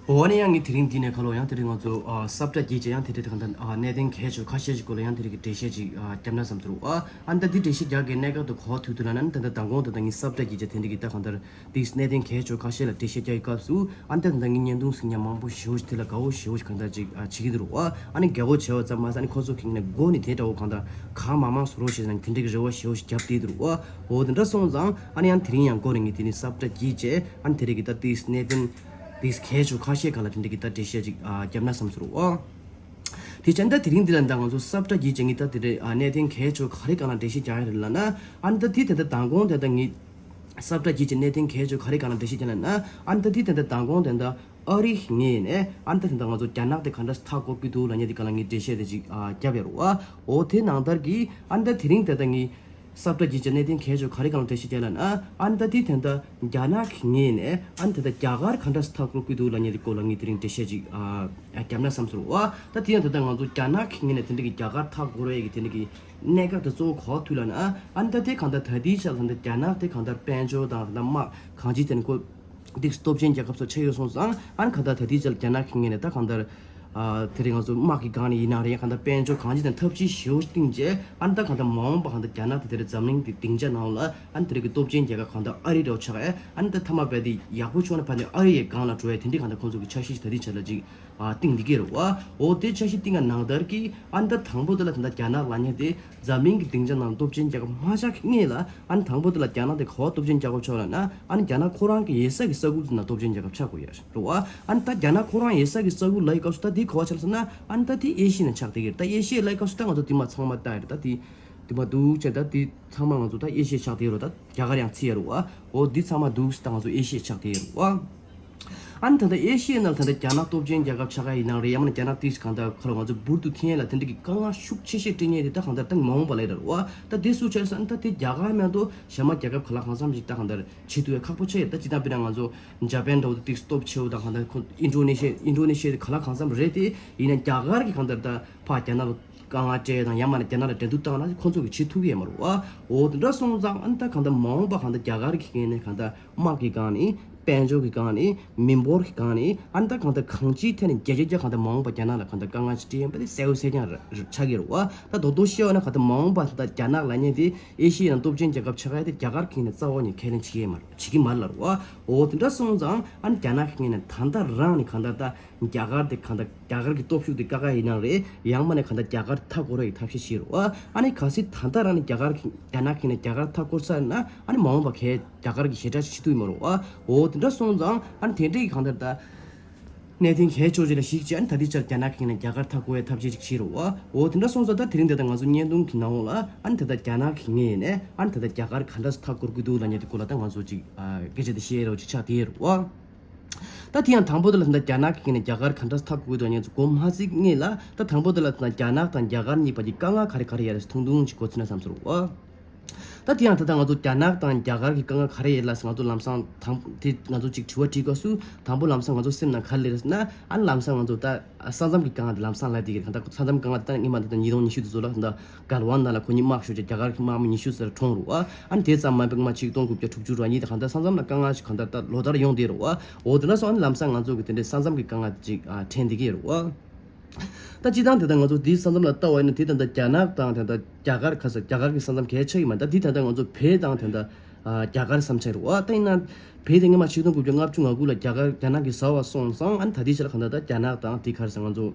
འོ་ནི་ཡང་ངས་དེ་རིང་འདི་ནས་ཁ་ལོ་ཡང་དེ་རིང་ང་ཚོ་ཨ་ས་བཀྲ་བརྒྱུད་བྱས་ཡང་དེ་རིང་དེ་གང་ལྟར་ཨ་གནད་དོན་གལ་ཆེ་ཁ་ཤས་ཤིག་སྐོར་ལ་ཡང་དེ་རིང་གི་འགྲེལ་བཤད་ཅིག་ཨ་བརྒྱབ་ན་བསམ་ཚུལ་རོ། ཨ་ཨ་ནི་ད་འདི་འགྲེལ་བཤད་རྒྱག་གི་གནད་འགག་ཏུ་གོ་ཐུབ་ཐུབ་ལ་ན་ནི་ད་ལྟ་མདང་དགོང་ད་ལྟ་ངས་ས་བཀྲ་བརྒྱུད་བྱས་དེ་འདྲ་གི་ད་གང་ལྟར་དེ་གནད་དོན་གལ་ཆེ་ཁ་ཤས་ལ་འགྲེལ་བཤད་རྒྱག་གི་སྐབས་སུ་ཨ་ནི་ད་ད་ལྟ་ངས་བརྙན་ཐུང་གཟིགས་མཁན་མང་པོ་ཞེ་པོ་ཞིག་དེ་ལ་དགའ་བོ་ཞེ་པོ་ཞིག་གང་ལྟར་ཅིག་ཨ་བྱེད་ཀྱི་འདུག་རོ། ཨ་ཨ་ནི་དགའ་བོ་བྱས་པ་ཙམ་མ་ཟད་ཨ་ནི་ཁོ་ཚོ་གི་ནས་མགོ་ནས་དེ་འདྲ་བོ་གང་ལྟར་གང་མང་མང་བཟོ་རོགས་ཞེས་ན་དེ་འདྲ་གི་རེ་བ་ཞེ་པོ་ཞིག་བརྒྱབ་བསྡད་འདུག་རོ། འོ་དེ་འདྲ་སོང་ཙང་ཨ་ནི་ཡང་དེ་རིང་ཡང་མགོ་ནས་ངས་དེ་ནས་ས་བཀྲ་བརྒྱུད་བྱས་ཨ་ནི་དེ་རིང་གི་ད་དེ་གནད་དོན་དེ་གལ་ཆེ་ཁ་ཤས་ག་ལ་དེ་འདྲ་གི་ད་འགྲེལ་བཤད་ཅིག་ཨ་བརྒྱབ་ན་བསམ་ཚུལ་རོ། དེ་བྱས་ད་དེ་རིང་འདི་ལ་ད་ང་ཚོ་ས་བཀྲ་བརྒྱུད་བྱས་ངས་ད་དེ་རེད་ཨ་གནད་དོན་གལ་ཆེ་ག་རེ་གང་ལ་འགྲེལ་བཤད་རྒྱག་ཡ་རེད་ལབ་ན་ཨ་ནི་ད་དེ་ད་ལྟ་མདང་དགོང་དེ་ད་ངས་ས་བཀྲ་བརྒྱུད་བྱས་གནད་དོན་གལ་ཆེ་ག་རེ་གང་ལ་འགྲེལ་བཤད་རྒྱག་ལབ་ན་ཨ་ནི་ད་དེ་ད་ལྟ་མདང་དགོང་དེ་ད་ཨ་རིའི་ངོས་ནས་ཨ་ནི་ད་དེ་ད་ང་ཚོ་རྒྱ་ནག་དེ་ག་འདྲ་མཐའ་འཁོབ་ཀྱི་འདུག་ལབ་མཁན་དེ་ག་ལ་ངས་འགྲེལ་བཤད་དེ་ཅིག་ཨ་བརྒྱབ་ཡ་རེད་བ། འོ་དེ་ནང་ལྟར་གྱི་ཨ་ནི་ད་དེ་རིང་དེ་ད་ངས་ས་བཀྲ་བརྒྱུད་བྱས་གནད་དོན་གལ་ཆེ་ག་རེ་གང་ལ་འགྲེལ་བཤད་རྒྱག་ལབ་ན་ཨ་ནི་ད་དེ་ད་ལྟ་རྒྱ་ནག་གི་ངོས་ནས་ཨ་ནི་ད་ལྟ་རྒྱ་གར་ག་འདྲ་མཐའ་འཁོབ་ཀྱི་འདུག་ལབ་མཁན་དེ་སྐོར་ལ་ངས་དེ་རིང་འགྲེལ་བཤད་ཅིག་ཨ་ཨ་བརྒྱབ་ན་བསམ་ཚུལ་རེད་བ། ད་དེ་ཡང་ད་ལྟ་ང་ཚོ་རྒྱ་ནག་གི་ངོས་ནས་དེ་འདྲ་གི་རྒྱ་གར་མཐའ་འཁོར་བའི་གི་དེ་འདྲ་གི་གནད་འགག་དེ་གཙོ་བོ་ག་པར་ཐུག་ལབ་ན་ཨ་ནི་ད་དེ་གང་ལྟར་ད་ལྟའི་ཆར་ད་ལྟ་རྒྱ་ནག་དེ་གང་ལྟར་དཔལ་འབྱོར་དང་ད་ལྟ་དམག་གང་ཅིའི་ཐད་ནས་ཁོ་འདི་སྟོབས་ཆེན་རྒྱལ་ཁབ་ཚོ་ཆགས་ཡོད་སོང་ཙང་ཨ་ནི་གང་ལྟར་ད་ལྟའི་ཆར་རྒྱ་ནག་གི་ངོས་ནས་ད་གང་ལྟར་ཨ་དེ་རིང་ང་ཚོ་དམག་གི་སྒང་ནས་ཡིན་ན་རེད་གང་ལྟར་དཔལ་འབྱོར་གང་ཅིའི་ཐད་ནས་འཐབ་ཇུས་ཞེ་པོ་བཏིང་རྗེས་ཨ་ནི་ད་གང་ལྟར་མ་འོངས་པ་གང་ལྟར་རྒྱ་ནག་དེ་དེ་རིང་འཛམ་གླིང་དེ་སྡིངས་ཆ་ནང་ལ་ཨ་ནི་དེ་རིང་གི་སྟོབས་ཆེན་རྒྱལ་ཁབ་གང་ལྟར་ཨ་རི་འདྲ་བོ་ཆགས་ཨ་ནི་ད་མཐའ་མ་རྦད་དེ་ཡག་པོ་བྱུང་ན་ཕར་ནས་ཨ་རི་ཡི་སྒང་ལ་འགྲོ་ཡ་དེ་འདྲའི་གང་ལྟར་ཁོང་ཚོ་གི་འཆར་གཞི་ཞིག་ད་ལྟའི་ཆར་ལ་ཅིག་ཨ་བཏིང་བསྡད་ཀྱི་རེད་བ། འོ་དེ་འཆར་གཞི་བཏིང་བ་ནང་ལྟར་གྱི་ཨ་ནི་ད་དང་པོ་དེ་ལ་ད་ལྟ་རྒྱ་ནག་ལབ་མཁན་དེ་འཛམ་གླིང་གི་སྡིངས་ཆ་ནང་སྟོབས་ཆེན་རྒྱལ་ཁབ་མ་ཆགས་ཀྱི་སྔོན་ལ་ཨ་ནི་དང་པོ་དེ་ལ་རྒྱ་ནག་དེ་ག་པར་སྟོབས་ཆེན་རྒྱལ་ཁབ་ཆགས་ལབ་ན་ཨ་ནི་རྒྱ་ནག་ཁོ་རང་གི་ཡོད་ས་གི་ས་ཁུལ་དེ་ནང་སྟོབས་ཆེན་རྒྱལ་ཁབ་ཆགས་དགོས་ཡ་རེད་བ། ཨ་ནི་ད་རྒྱ་ནག་ཁོ་རང་ཡོད་ས་གི་ས་ཁུལ་ལབ་ཡི་སྐབས་སུ་ད་དེ་ག་པར་ཆགས་ལབ་ན་ཨ་ནི་ད་དེ་ཨེ་ཤི་ཡ་ནང་ཆགས་བསྡད་ཀྱི་རེད། ད་ཨེ་ཤི་ཡ་ལབ་ཡི་སྐབས་སུ་ད་ང་ཚོ་དེ་མ་ཚང་མ་ལྟ་ཡི་རེད། ད་དེ་དེ་མ་འདུག་ཅེ་ད་དེ་ཚང་མ་ང་ཚོ་ད་ཨེ་ཤི་ཡ་ཆགས་བསྡད་ཡོད་རེད། ད་རྒྱ་གར་ཡང་ཚུད་ཡ་རེད་བ། འོ་འདི་ཚང་མ་འདུག་ད་ང་ཚོ་ཨེ་ཤི་ཡ་ཆགས་བསྡད་ཡོད་རེད་བ། ཨ་ནི་ད་ལྟ་ཨེ་ཤི་ཡའི་ནང་ད་ལྟ་རྒྱ་ནག་སྟོབས་ཆེན་རྒྱལ་ཁབ་ཆགས་ཡ་ཡིན་ནའང་རེད། ཡང་མིན་ན་རྒྱ་ནག་དེ་གང་ལྟར་ཁ་ལོ་ང་ཚོ་འབུར་དུ་འཐེན་ཡ་ལ་དེ་འདྲ་གི་དཀའ་ངལ་ཤུགས་ཆེ་ཤོས་སྤྲད་མཁན་དེ་ད་གང་ལྟར་ད་མ་འོངས་པ་ལ་ཡིན་ར་བ། ད་དེ་སུ་བྱས་ཟེར་ན་ད་དེ་རྒྱ་གར་མ་གཏོགས་གཞན་མ་རྒྱལ་ཁབ་ག་ལ་གང་འཚམ་ཞིག་ད་གང་ལྟར་བྱེད་ཐུབ་ཡ་ཁག་པོ་ཆེ། ད་སྤྱིར་བཏང་དཔེར་ན་ང་ཚོ་ཇ་པན་འདྲ་བོ་དེ་སྟོབས་ཆེ་བོ་དང་གང་ལྟར་ཁོ་ཨིན་ཌོ་ནེ་ཤི་ཡ་ཨིན་ཌོ་ནེ་ཤི་ཡ་དེ་ག་ལ་གང་འཚམ་རེད། དེ་ཡིན་ན་རྒྱ་གར་གི་གང་ལྟར་ད་ཕར་རྒྱ་ནག་ལ་དཀའ་ངལ་སྤྲད་དང་ཡང་མིན་ན་རྒྱ་ནག་ལ་འགྲན་བསྡུར་བཏང་ན་ཁོ་ཚོ་གིས་བྱེད་ཐུབ་ཀྱི་ཡོད་མ་རེད་བ། འོ་དེ་འདྲ་སོང་ཙང་ཨ་ནི་ད་གང་ལྟར་མ་འོངས་པ་གང་ལྟར་རྒྱ་གར་གྱི་ངོས་ནས་གང་ལྟར་དམག་གི་སྒང་ནས་དཔལ་འབྱོར་གྱི་སྒང་ནས་མི་འབོར་གྱི་སྒང་ནས་ཨ་ནི་ད་གང་ལྟར་གང་ཅིའི་ཐད་ནས་བརྒྱ་ཆ་བརྒྱ་གང་ལྟར་མ་འོངས་པ་རྒྱ་ནག་ལ་གང་ལྟར་དཀའ་ངལ་ཞིག་འཕྲད་ཡིན་པ་དེ་གསལ་པོ་གསལ་རྐྱང་རེད་ཆགས་ཀྱི་རེད་བ། ད་རྡོག་རྡོག་བཤད་པ་ན་གང་ལྟར་མ་འོངས་པ་ད་རྒྱ་ནག་ལབ་མཁན་དེ་ཨེ་ཤི་ཡའི་ནང་སྟོབས་ཆེན་རྒྱལ་ཁབ་ཆགས་ཡ་དེ་རྒྱ་གར་གྱི་ངོས་ནས་རྩ་བ་ནས་ཁས་ལེན་བྱེད་ཀྱི་ཡོད་མ་རེད། བྱེད་ཀྱི་མ་རེད་ལབ་རེད་བ། འོ་དེ་འདྲ་སོང་ཙང་ཨ་ནི་རྒྱ་ནག་གི་ངོས་ནས་ད་ལྟ་རང་ནས་གང་ལྟར་ད། རྒྱ་གར་དེ་གང་ལྟར་རྒྱ་གར་གྱི་སྟོབས་ཤུགས་དེ་དཀའ་ཁག་ཡིན་ནའང་རེད། ཡང་མིན་ན་གང་ལྟར་རྒྱ་གར་མཐའ་བསྐོར་བའི་ཐབས་ཤེས་བྱེད་རོགས་ཨ། ཨ་ནི་གལ་སྲིད་ད་ལྟ་རང་ནས་རྒྱ་གར་གྱི་རྒྱ་ནག་གིས་ནས་རྒྱ་གར་མཐའ་བསྐོར་ཚར་ན་ཨ་ནི་མ་འོངས་པ་གས་རྒྱ་གར་གྱི་ཞེ་དྲག་ཞིག་བྱེད་ཐུབ་ཡོད་མ་རེད་བ། འོ་དེ་འདྲ་སོང་ཙང་ཨ་ནི་དེ་འདྲའི་གང་ལྟར་ད་གནད་དོན་གལ་ཆེ་ཅིག་ལ་གཞིགས་བྱས་ཨ་ནི་ད་ལྟའི་ཆར་རྒྱ་ནག་གིས་ནས་རྒྱ་གར་མཐའ་བསྐོར་བའི་ཐབས་ཤེས་ཅིག་བྱེད་རོགས་ཨ། འོ་དེ་འདྲ་སོང་ཙང་ད་དེ་རིང་འདི་ལྟར་ང་ཚོ་བརྙན་ཐུང་གི་ནང་ལ་ཨ་ནི་ད་ལྟ་རྒྱ་ནག་གི་ངོས་ནས་ཨ་ནི་ད་ལྟ་རྒྱ་གར་ག་འདྲ་མཐའ་བསྐོར་གྱི་འདུག་ལབ་མཁན་དེ་སྐོར་ལ་ད་ང་ཚོ་ཅིག་ཨ་སྐད་ཆ་དེ་བཤད་རོགས་ཅིག་ཆགས་བསྡད་ཡོད་རེད་བ། ད་དེ་ཡང་དང་པོ་དེ་ལ་ད་ལྟ་རྒྱ་ནག་གིས་ནས་རྒྱ་གར་ག་འདྲ་མཐའ་བསྐོར་འདུག་ཉེ་ཚོ་གོ་མ་ཚིག་ངེས་ལ་ད་དང་པོ་དེ་ལ་ད་ལྟ་རྒྱ་ནག་དང་རྒྱ་གར་གཉིས་བར་གྱི་དཀའ་ངལ་ག་རེ་ག་རེ་ཡོད་རེད་ཐུང་ཐུང་ཅིག་གོ་ཚུལ་ན་བསམ་ཚོར་བ། ད་དེ་ཡང་ད་ལྟ་ང་ཚོ་རྒྱ་ནག་དང་རྒྱ་གར་གྱི་དཀའ་ངལ་ག་རེ་ཡོད་ལ་ང་ཚོ་ལམ་སང་དང་དེ་ང་ཚོ་ཅིག་དྲི་བ་དྲིས་སྐབས་སུ་དང་པོ་ལམ་སང་ང་ཚོ་སེམས་ནང་ག་རེ་སླེབས་རེད་ཟེར་ན་ཨ་ནི་ལམ་སང་ང་ཚོ་ད་ས་མཚམས་ཀྱི་དཀའ་ངལ་དེ་ལམ་སང་སླེབས་བསྡད་ཀྱི་རེད། ད་ས་མཚམས་དཀའ་ངལ་དེ་ད་སྔོན་མ་ད་ལྟ་ཉིས་སྟོང་ཉི་ཤུ་དེ་ཚོ་ལ་ད་ལྟ་གལ་ཝན་ནང་ལ་ཁོ་གཉིས་དམག་ཤོར་བྱས་རྒྱ་གར་གྱི་དམག་མི་ཉི་ཤུ་ཙམ་གྲོངས་རེད་བ། ཨ་ནི་དེ་ཙམ་མ་ཕེབས་མ་ཆིག་སྟོང་དགུ་བརྒྱ་དྲུག་ཅུ་རེ་གཉིས་དེ་གང་ལྟར་ས་མཚམས་ལ་དཀའ་ངལ་ཞིག་གང་ལྟར་ད་ལོ་ལྟར་ཡོང་བསྡད་རེད་བ། འོ་དེ་འདྲ་སོང་ཨ་ནི་ལམ་སང་ང་ཚོ་གི་དེ་འདྲའི་ས་མཚམས་ཀྱི་དཀའ་ངལ་ཅིག་ཨ་འཕྲད་བསྡད་ཀྱི་རེད་བ། ད་སྤྱིར་བཏང་དེ་ལྟར་ང་ཚོ་དེའི་ས་མཚམས་ལ་ལྟ་བ་ཡིན་ན་དེ་ད་ལྟ་རྒྱ་ནག་དང་དེ་ལྟ་རྒྱ་གར་ཁ་ས་རྒྱ་གར་གྱི་ས་མཚམས་གལ་ཆེ་གི་མ་ད་དེ་ད་ལྟ་ང་ཚོ་བོད་དང་དེ་ལྟ་ཨ་རྒྱ་གར་ས་མཚམས་ཆགས་རེད་བ། ད་ཡིན་ན་བོད་དེ་སྔོན་མ་ཆིག་སྟོང་དགུ་བརྒྱ་ལྔ་བཅུ་ང་དགུ་ལ་རྒྱ་གར་རྒྱ་ནག་གིས་ཟ་བ་སོང་ཙང་ཨ་ནི་ད་དེའི་ཆ་ལ་གང་ལྟར་ད་རྒྱ་ནག་དང་དེ་ག་རེ་ཟེར་ང་ཚོ་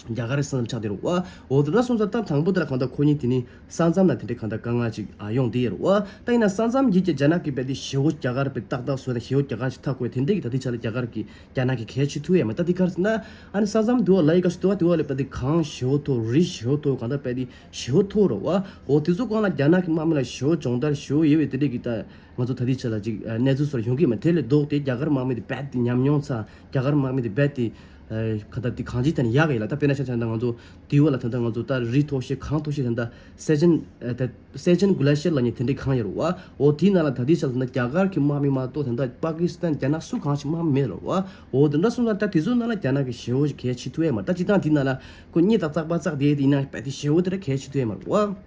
རྒྱ་གར་ས་མཚམས་ཆགས་བསྡད་རེད་བ། འོ་དེ་འདྲ་སོང་ཙང་ད་དང་པོ་དེ་ལ་གང་ལྟར་ཁོ་གཉིས་དེ་ནི་ས་མཚམས་ལ་དེ་འདྲའི་གང་ལྟར་དཀའ་ངལ་ཅིག་ཨ་ཡོང་བསྡད་ཡོད་རེད་བ། ད་ཡིན་ན་ས་མཚམས་ཡིན་གྱི་རྒྱ་ནག་གིས་རྦད་དེ་ཞེ་བོ་རྒྱ་གར་རྦད་ཏག་ཏག་བཟོས་ནས་ཞེ་བོ་རྒྱ་གར་ཞིག་མཐའ་བསྐོར་དེ་འདྲའི་གི་ད་ལྟའི་ཆ་ལ་རྒྱ་གར་གྱིས་རྒྱ་ནག་གིས་གལ་ཆེ་ཐུབ་ཡོད་མ་ད་དེ་ག་རེ་ཟེར་ན་ཨ་ནི་ས་མཚམས་དུ་བ་ལ་ཡི་ག་ཞིག་དུ་བ་དུ་བ་ལ་རྦད་དེ་གངས་ཞེ་བོ་མཐོ་རི་ཞེ་བོ་མཐོ་གང་ལྟར་རྦད་དེ་ཞེ་བོ་མཐོ་རེད་བ། འོ་དེ་ཚོ་གང་ལ་རྒྱ་ནག་གི་དམག་མི་ལ་ཞེ་བོ་སྦྱོང་བརྡར་ཞེ་བོ་ཡོད་པའི་དེ་འདྲའི་གི་ད། ང་ཚོ་ད་ལྟའི་ཆ་ལ་ཅིག་གནས་ཚུལ་སོགས་ཡོང་གི་མ་དེ་ལས་ལྡོག་སྟེ་རྒྱ་གར་དམག་མི་དེ་རྦད་དེ་ཉམས་མྱོང་ཚ་རྒྱ་གར་དམག་མི་དེ་རྦད་དེ་ཁ་ད་དེ་གང་ཅི་ད་ནི་ཡག་གི་ཡིན་ལ་ད་དཔེར་ན་ཆ་ཆ་ད་ང་ཚོ་དེ་བ་ལ་ད་ད་ང་ཚོ་ད་རི་མཐོ་ཤོས་གངས་མཐོ་ཤོས་ད་ད་སེ་ཆེན་ད་སེ་ཆེན་གུ་ལ་ཤེར་ལ་ཉེ་དེ་འདྲའི་གང་ཡོད་རེད་བ། འོ་དེའི་ནང་ལ་ད་ལྟའི་ཆ་ལ་ད་རྒྱ་གར་གྱི་དམག་མི་མ་གཏོགས་ད་ད་པ་ཀི་སི་ཐན་རྒྱ་ནག་སུ་གང་ཞིག་དམག་མི་མེད་རེད་བ། འོ་དེ་འདྲ་སོང་ཙང་ད་དེ་ཚོའི་ནང་ལ་རྒྱ་ནག་གི་ཞེ་བོ་ཞིག་གལ་ཆེ་ཐུབ་ཡས་མ་ད་ཅི་ད་དེའི་ནང་ལ་ཁོ་གཉིད་ད་ཙག་པ་ཙག་དེ་དེའི་ནང་རྦད་དེ་ཞེ་བོ་དེ་འདྲ་གལ་ཆེ་ཐུབ་ཡས་མ་རེད་བ།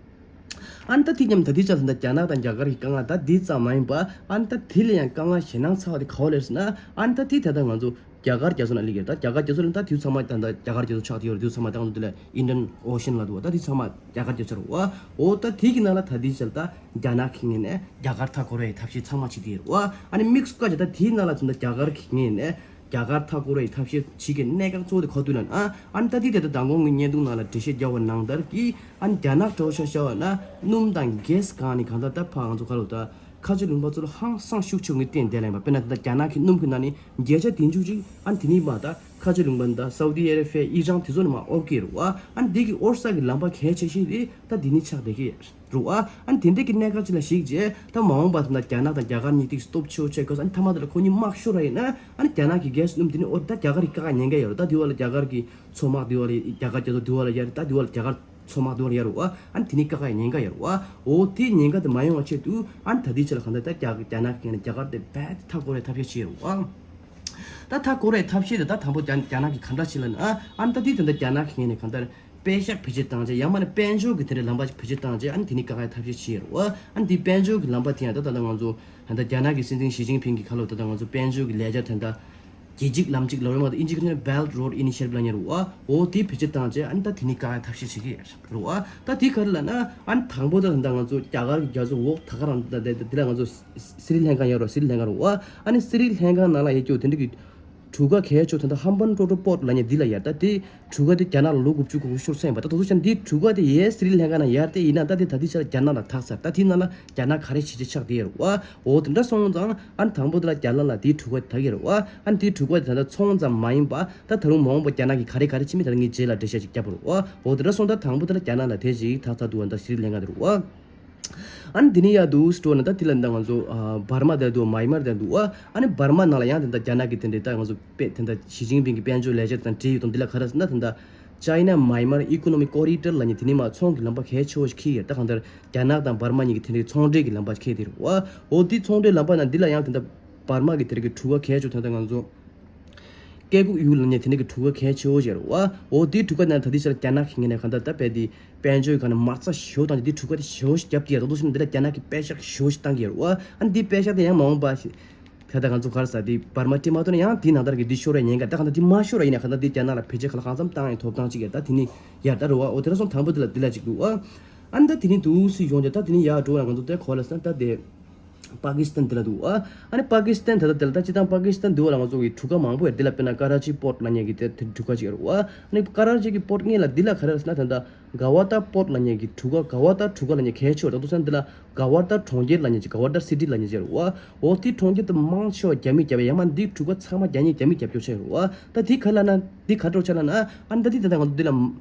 ཨ་ནི་ད་དེ་མཉམ་ད་དེ་ཆ་ལ་ད་རྒྱ་ནག་དང་རྒྱ་གར་གྱི་དཀའ་ངལ་ད་དེ་ཙམ་མ་ཡིན་པ་ཨ་ནི་ད་དེ་ལས་ཡང་དཀའ་ངལ་ཞེད་སྣང་ཚ་བ་དེ་ག་བ་ལེར་ཟེར་ན་ཨ་ནི་ད་དེ་ད་ལྟ་ང་ཚོ་རྒྱ་གར་རྒྱ་མཚོ་ནང་སླེབས་ཀྱི་རེད། ད་རྒྱ་གར་རྒྱ་མཚོ་ནང་ད་དུས་ཚང་མ་ད་ད་རྒྱ་གར་རྒྱ་མཚོ་ཆགས་བསྡད་ཡོད་རེད། དུས་ཚང་མ་ད་ང་ཚོ་དེ་ལ་Indian Ocean་ལ་འདུག་བ། ད་དེ་ཚང་མ་རྒྱ་གར་རྒྱ་མཚོ་རེད་བ། འོ་ད་དེ་གི་ནང་ལ་ད་དེ་ཆ་ལ་ད་རྒྱ་ནག་གི་ངོས་ནས་རྒྱ་གར་མཐའ་བསྐོར་བའི་ཐབས་ཤེས་ཚང་མ་བྱེད་ཀྱི་ཡོད་རེད་བ། ཨ་ནི་དམིགས་སུ་བཀར་བྱས་ད་དེའི་ནང་ལ་ད་ད་རྒྱ་གར་གི་ངོས་ནས། རྒྱ་གར་མཐའ་བསྐོར་བའི་ཐབས་ཤེས་བྱེད་ཀྱི་གནད་འགག་གཙོ་བོ་དེ་ག་དུས་ལ་ཨ་ཨ་ནི་ད་དེ་དེ་ད་མདང་དགོང་གི་བརྙན་ཐུང་ནང་ལ་འགྲེལ་བཤད་བརྒྱབ་པ་ནང་ལྟར་གྱི་ཨ་ནི་རྒྱ་ནག་འདྲ་བོ་ཆ་བཞག་པ་ན་སྣུམ་དང་གྷེ་སི་སྒང་ནས་གང་ལྟར་ད་ཕར་ང་ཚོ་ག་ལ་ད་ཁ་ཆེ་ལུང་པ་ཚོ་ལ་ཧང་སང་ཤུགས་ཆེ་ངོས་བསྟན་བསྡད་ལ་ཡིན་པ། དཔེར་ན་ད་ལྟ་རྒྱ་ནག་གི་སྣུམ་གྱི་ནང་ནས་བརྒྱ་ཆ་བདུན་ཅུ་ཅིག་ཨ་ནི་དེ་ནས་མར་ད་ཁ་ཆེ་ལུང་པ་ད་སའུ་དི་ཨ་ར་བྷི་ཡ་ཨི་རན་དེ་ཚོ་ནས་མར་འོར་གྱི་རེད་བ། ཨ་ནི་འདི་གི་འོར་ས་གི་ལམ་པ་གལ་ཆེ་ཤོས་དེ་ད་འདི་ནས་ཆགས་བསྡད་ཀྱི་རེད། རུ་ཨ། ཨ་ནི་དེ་འདྲ་གི་གནད་འགག་ཅིག་ལ་གཞིགས་རྗེས་ད་མ་འོངས་པ་དེ་ན་རྒྱ་ནག་དང་རྒྱ་གར་གཉིས་ཏིག་སྟོབས་ཆེ་བོ་ཆགས་དགོས། ཨ་ནི་མཐའ་མ་དེ་ལ་ཁོ་གཉིས་དམག་ཤོར་བ་ཡིན་ན་ཨ་ནི་རྒྱ་ནག་གི་གྷེ་སི་སྣུམ་དེ་ནི་ཨོ་ད་རྒྱ་གར་གྱི་དཀའ་ངལ་ཉེན་ཁ་ཡོད་རེད། ད་དེ་བ་ལ་རྒྱ་གར་གྱི་མཚོ་དམག་དེ་བ་ལ་རྒྱ་གར་རྒྱ་མཚོ་དེ་བ་ལ་ཡར་རེད། ད་དེ་བ་ལ་རྒྱ་གར་མཚོ་དམག་དེ་བ་ལ་ཡར་རུ་ཨ། ཨ་ནི་དེ་ནི་དཀའ་ངལ་ཉེན་ཁ་ཡོད་རེད་བ། འོ་དེ་ཉེན་ཁ་དེ་མ་ཡོང་བ་ཆེད་དུ་ཨ་ནི་ད་དེའི་ཆ་ལ་གང་ལྟར་ད་རྒྱ་རྒྱ་ནག་གི་ངོས་ནས་རྒྱ་གར་དེ་རྦད་དེ་མཐའ་བསྐོར་བའི་ཐབས་ཤེས་བྱས་རེད་བ། ད་མཐའ་བསྐོར་བའི་ཐབས་ཤེས་དེ་ད་དང་པོ་རྒྱ་རྒྱ་ནག་གིས་ག་འདྲ་བྱས་ལབ་ན་ཨ་ཨ་ནི་ད་དེ་དེ་འདྲ་རྒྱ་ནག་གི་ངོས་ནས་གང་ལྟར། པད་ཤག་བེད་སྤྱོད་བཏང་རྗེས་ཡང་མིན་ན་དཔལ་འབྱོར་གྱི་དེ་འདྲའི་ལམ་པ་ཞིག་བེད་སྤྱོད་བཏང་རྗེས་ཨ་ནི་དེ་ནི་དཀའ་ངལ་ཐབས་ཤེས་བྱེད་རོགས། ཨ་ནི་དེ་དཔལ་འབྱོར་གྱི་ལམ་པ་དེ་ཡང་ད་ད་ལྟ་ང་ཚོ་ད་ལྟ་རྒྱ་ནག་གི་སྲིད་འཛིན་ཞི་ཅིན་ཕིང་གི་ཁ་ལོ་ད་ལྟ་ང་ཚོ་དཔལ་འབྱོར་གྱི་ལས་འཆར་དེ་འདྲ་རྒྱལ་སྤྱིའི་ལམ་གཅིག་ལབ་ཡོད་མ་གཏོགས་ཨིན་ཇི་སྐད་ནས་Belt Road Initiative་ལབ་མཁན་རེད་བ། འོ་དེ་བེད་སྤྱོད་བཏང་རྗེས་ཨ་ནི་ད་དེ་ནི་དཀའ་ངལ་ཐབས་ཤེས་བྱེད་ཀྱི་རེད་བ། ད་དེ་ག་རེ་ལབ་ན་ཨ་ནི་དང་པོ་ད་ད་ལྟ་ང་ཚོ་རྒྱ་གར་གྱི་རྒྱ་མཚོ་འོག་ད་ག་རང་ད་ད་དེ་ལ་ང་ཚོ་སི་རི་ལང་ཀ་ཡོད་རེད། སི་རི་ལང་ཀ་རེད་བ། ཨ་ནི་སི་རི་ལང་ཀ་ནང་ལ་ཡོད་རྒྱུ་དེ་འདྲ་གི་གྲུ་ཁ་གལ་ཆེ་ཤོས་ད་ལྟ་ཧམ་བན་ཊོ་ཊོ་པོར་ཊི་ལབ་མཁན་འདི་ལ་ཡར་ད་དེ་གྲུ་ཁ་དེ་རྒྱ་ནག་ལ་ལོ་དགུ་བཅུ་གོ་དགུ་ཤོར་ཚར་ཡིན་པ། ད་དེ་ཚོ་བྱས་ན་འདི་གྲུ་ཁ་དེ་ཡས་སི་རི་ལང་ཀ་ནང་ཡར་དེ་ཡིན་ན་ད་དེ་ད་ལྟའི་ཆར་རྒྱ་ནག་ལ་ཐག་ཚར། ད་དེའི་ནང་ལ་རྒྱ་ནག་ག་རེ་བྱེད་ཀྱི་ཆགས་བསྡད་ཡོད་རེད་བ། འོ་དེ་འདྲ་སོང་ཙང་ཨ་ནི་དང་པོ་དེ་ལ་རྒྱ་ནག་ལ་དེའི་གྲུ་ཁ་དེ་ད་གི་རེད་བ། ཨ་ནི་དེའི་གྲུ་ཁ་དེ་ད་ལྟ་ཚོང་ཙམ་མ་ཡིན་པ་ད་ད་རུང་མ་འོངས་པ་རྒྱ་ནག་གིས་ག་རེ་ག་རེ་བྱེད་མིན་ད་ལྟ་ངས་རྗེས་ལ་འགྲེལ་བཤད་ཅིག་བརྒྱབ་པ་རེད་བ། འོ་དེ་འདྲ་སོང་ཙང་ད་དང་པོ་དེ་ལ་རྒྱ་ནག་ལ་དེ་ཞིག་ཐག་ཚར་འདུག་བ། ད་སི་རི་ལང་ཀ་དེ་རེད་བ། ཨ་ནི་དེ་ནས་ཡར་འདུག་སེ་འགྲོ་ན་ད་དེ་ལ་ད་ང་ཚོ་ཨ་འབར་མ་དེ་འདུག་མཱ་ཡན་མར་དེ་འདུག་ཨ་ཨ་ནི་འབར་མ་ནང་ལ་ཡང་དེ་འདྲ་རྒྱ་ནག་གི་དེ་འདྲའི་ད་ང་ཚོ་དཔེ་དེ་འདྲ་ཞི་ཅིན་ཕིང་གི་དཔལ་འབྱོར་ལས་འཆར་དང་འབྲེལ་ཡོད་དང་། དེ་ལ་ག་རེ་ཟེར་ན་དེ་འདྲ་China Myanmar Economic Corridor ལབ་མཁན་དེ་ནས་མར་ཚོང་གི་ལམ་པ་གལ་ཆེ་བོ་ཞིག་འཁེལ་ཡོད། ད་གང་ལྟར་རྒྱ་ནག་དང་འབར་མ་གཉིས་ཀྱི་དེ་འདྲའི་ཚོང་འབྲེལ་གྱི་ལམ་པ་འཁེལ་དེ་རེད་བ། འོ་དེ་ཚོང་འབྲེལ་ལམ་པ་ནང་འདི་ལ་ཡང་དེ་འདྲ་འབར་མ་གི་དེ་རིགས་ཀྱི་གྲུ་ཁ་གལ་ཆེ་བོ་དེ་འདྲ་ང་ཚོ་ཀེ་ཀུག་ཡུལ་ལབ་མཁན་དེ་འདྲ་གི་གྲུ་ཁ་གལ་ཆེ་བོ་ཞིག་རེད་བ། འོ་དེའི་གྲུ་ཁ་ནང་ད་ལྟའི་ཆར་རྒྱ་ནག་གི་ངོས་ནས་གང་ལྟར་ད་དཔེ་དེ་དཔལ་འབྱོར་གྱི་སྒང་ནས་མ་རྩ་ཞེ་བོ་བཏང་། དེ་གྲུ་ཁ་དེ་ཞེ་བོ་ཞིག་རྒྱབ་ཀྱི་ཡོད། ད་དུང་སོང་ན་འདི་ལ་རྒྱ་ནག་གི་པད་ཤག་ཞེ་བོ་ཞིག་བཏང་གི་ཡོད་རེད་བ། ཨ་ནི་འདིའི་པད་ཤག་དེ་ཡང་མ་འོངས་པ་ཞིག་ད་ལྟ་ང་ཚོ་ག་རེ་ཟེར། དེ་འབར་མ་སྤྲད་མ་ཐུབ་ན་ཡང་དེའི་ནང་ལྟར་གྱི་འདི་ཤོར་བའི་ཉེན་ཁ། ད་གང་ལྟར་འདི་མ་ཤོར་བ་ཡིན་ན་གང་ལྟར་འདི་རྒྱ་ནག་ལ་བེད་སྤྱོད་གང་ལ་གང་འཚམ་བཏང་ཡག་ཐོབ་ཐང་ཅིག་ཡོད། ད་དེ་ནས་ཡར་ད་རེད་བ། འོ་དེ་འདྲ་སོང་དང་པོ་དེ་ལ་འདི་ལ་ཅིག་འདུག་ཨ། ཨ་ནི་ད་དེ་ནས་འདུག་སེ་ཡོང་རྒྱུ། ད་དེ་ནས་ཡར་འགྲོ་བ་ང་ཚོ་དེ་ག་པར་ལ་ཟེར་ན་ད་དེ་པ་ཀི་སི་ཐན་དེ་ལ་འདུག་ཨ། ཨ་ནི་པ་ཀི་སི་ཐན་ད་ལྟ་དེ་ལ་ད་སྤྱིར་བཏང་པ་ཀི་སི་ཐན་འདི་བ་ལ་ང་ཚོ་གི་གྲུ་ཁ་མང་པོ་ཡོད། འདི་ལ་དཔེར་ན་ཀ་ར་ཅི་པོར་ཊི་ལབ་མཁན་གྱི་དེ་དེ་གྲུ་ཁ་ཅིག་ཡོད་རེད་བ། ཨ་ནི་ཀ་ར་ཅི་གི་པོར་ཊི་སྔོན་ལ་འདི་ལ་ག་རེ་ཟེར་ན་ད་ལྟ་ག་བ་ཏཱ་པོར་ཊི་ལབ་མཁན་གྱི་གྲུ་ཁ། ག་བ་ཏཱ་གྲུ་ཁ་ལབ་མཁན་གལ་ཆེ་བ། ད་དུང་སང་འདི་ལ་ག་བ་ཏཱ་གྲོང་ཁྱེར་ལབ་མཁན་ཅིག་ག་བ་ཏཱ་སི་ཊི་ལབ་མཁན་ཅིག་ཡོད་རེད་བ། འོ་དེ་གྲོང་ཁྱེར་དུ་མང་ཆེ་བ་རྒྱ་མིས་བརྒྱབ་པ་ཡང་མ་འདི་གྲུ་ཁ་ཚང་མ་རྒྱ་མིས་རྒྱ་མིས་བརྒྱབ་སྐྱོར་བྱས་ཡོད་རེད་བ། ད་འདི་ག་ལབ་ན་འདི་ག་འགྲོ་ཆ་ལབ་ན། ཨ་ནི་ད་འདི་ད་ལྟ་ང་ཚོ་འདི་ལ་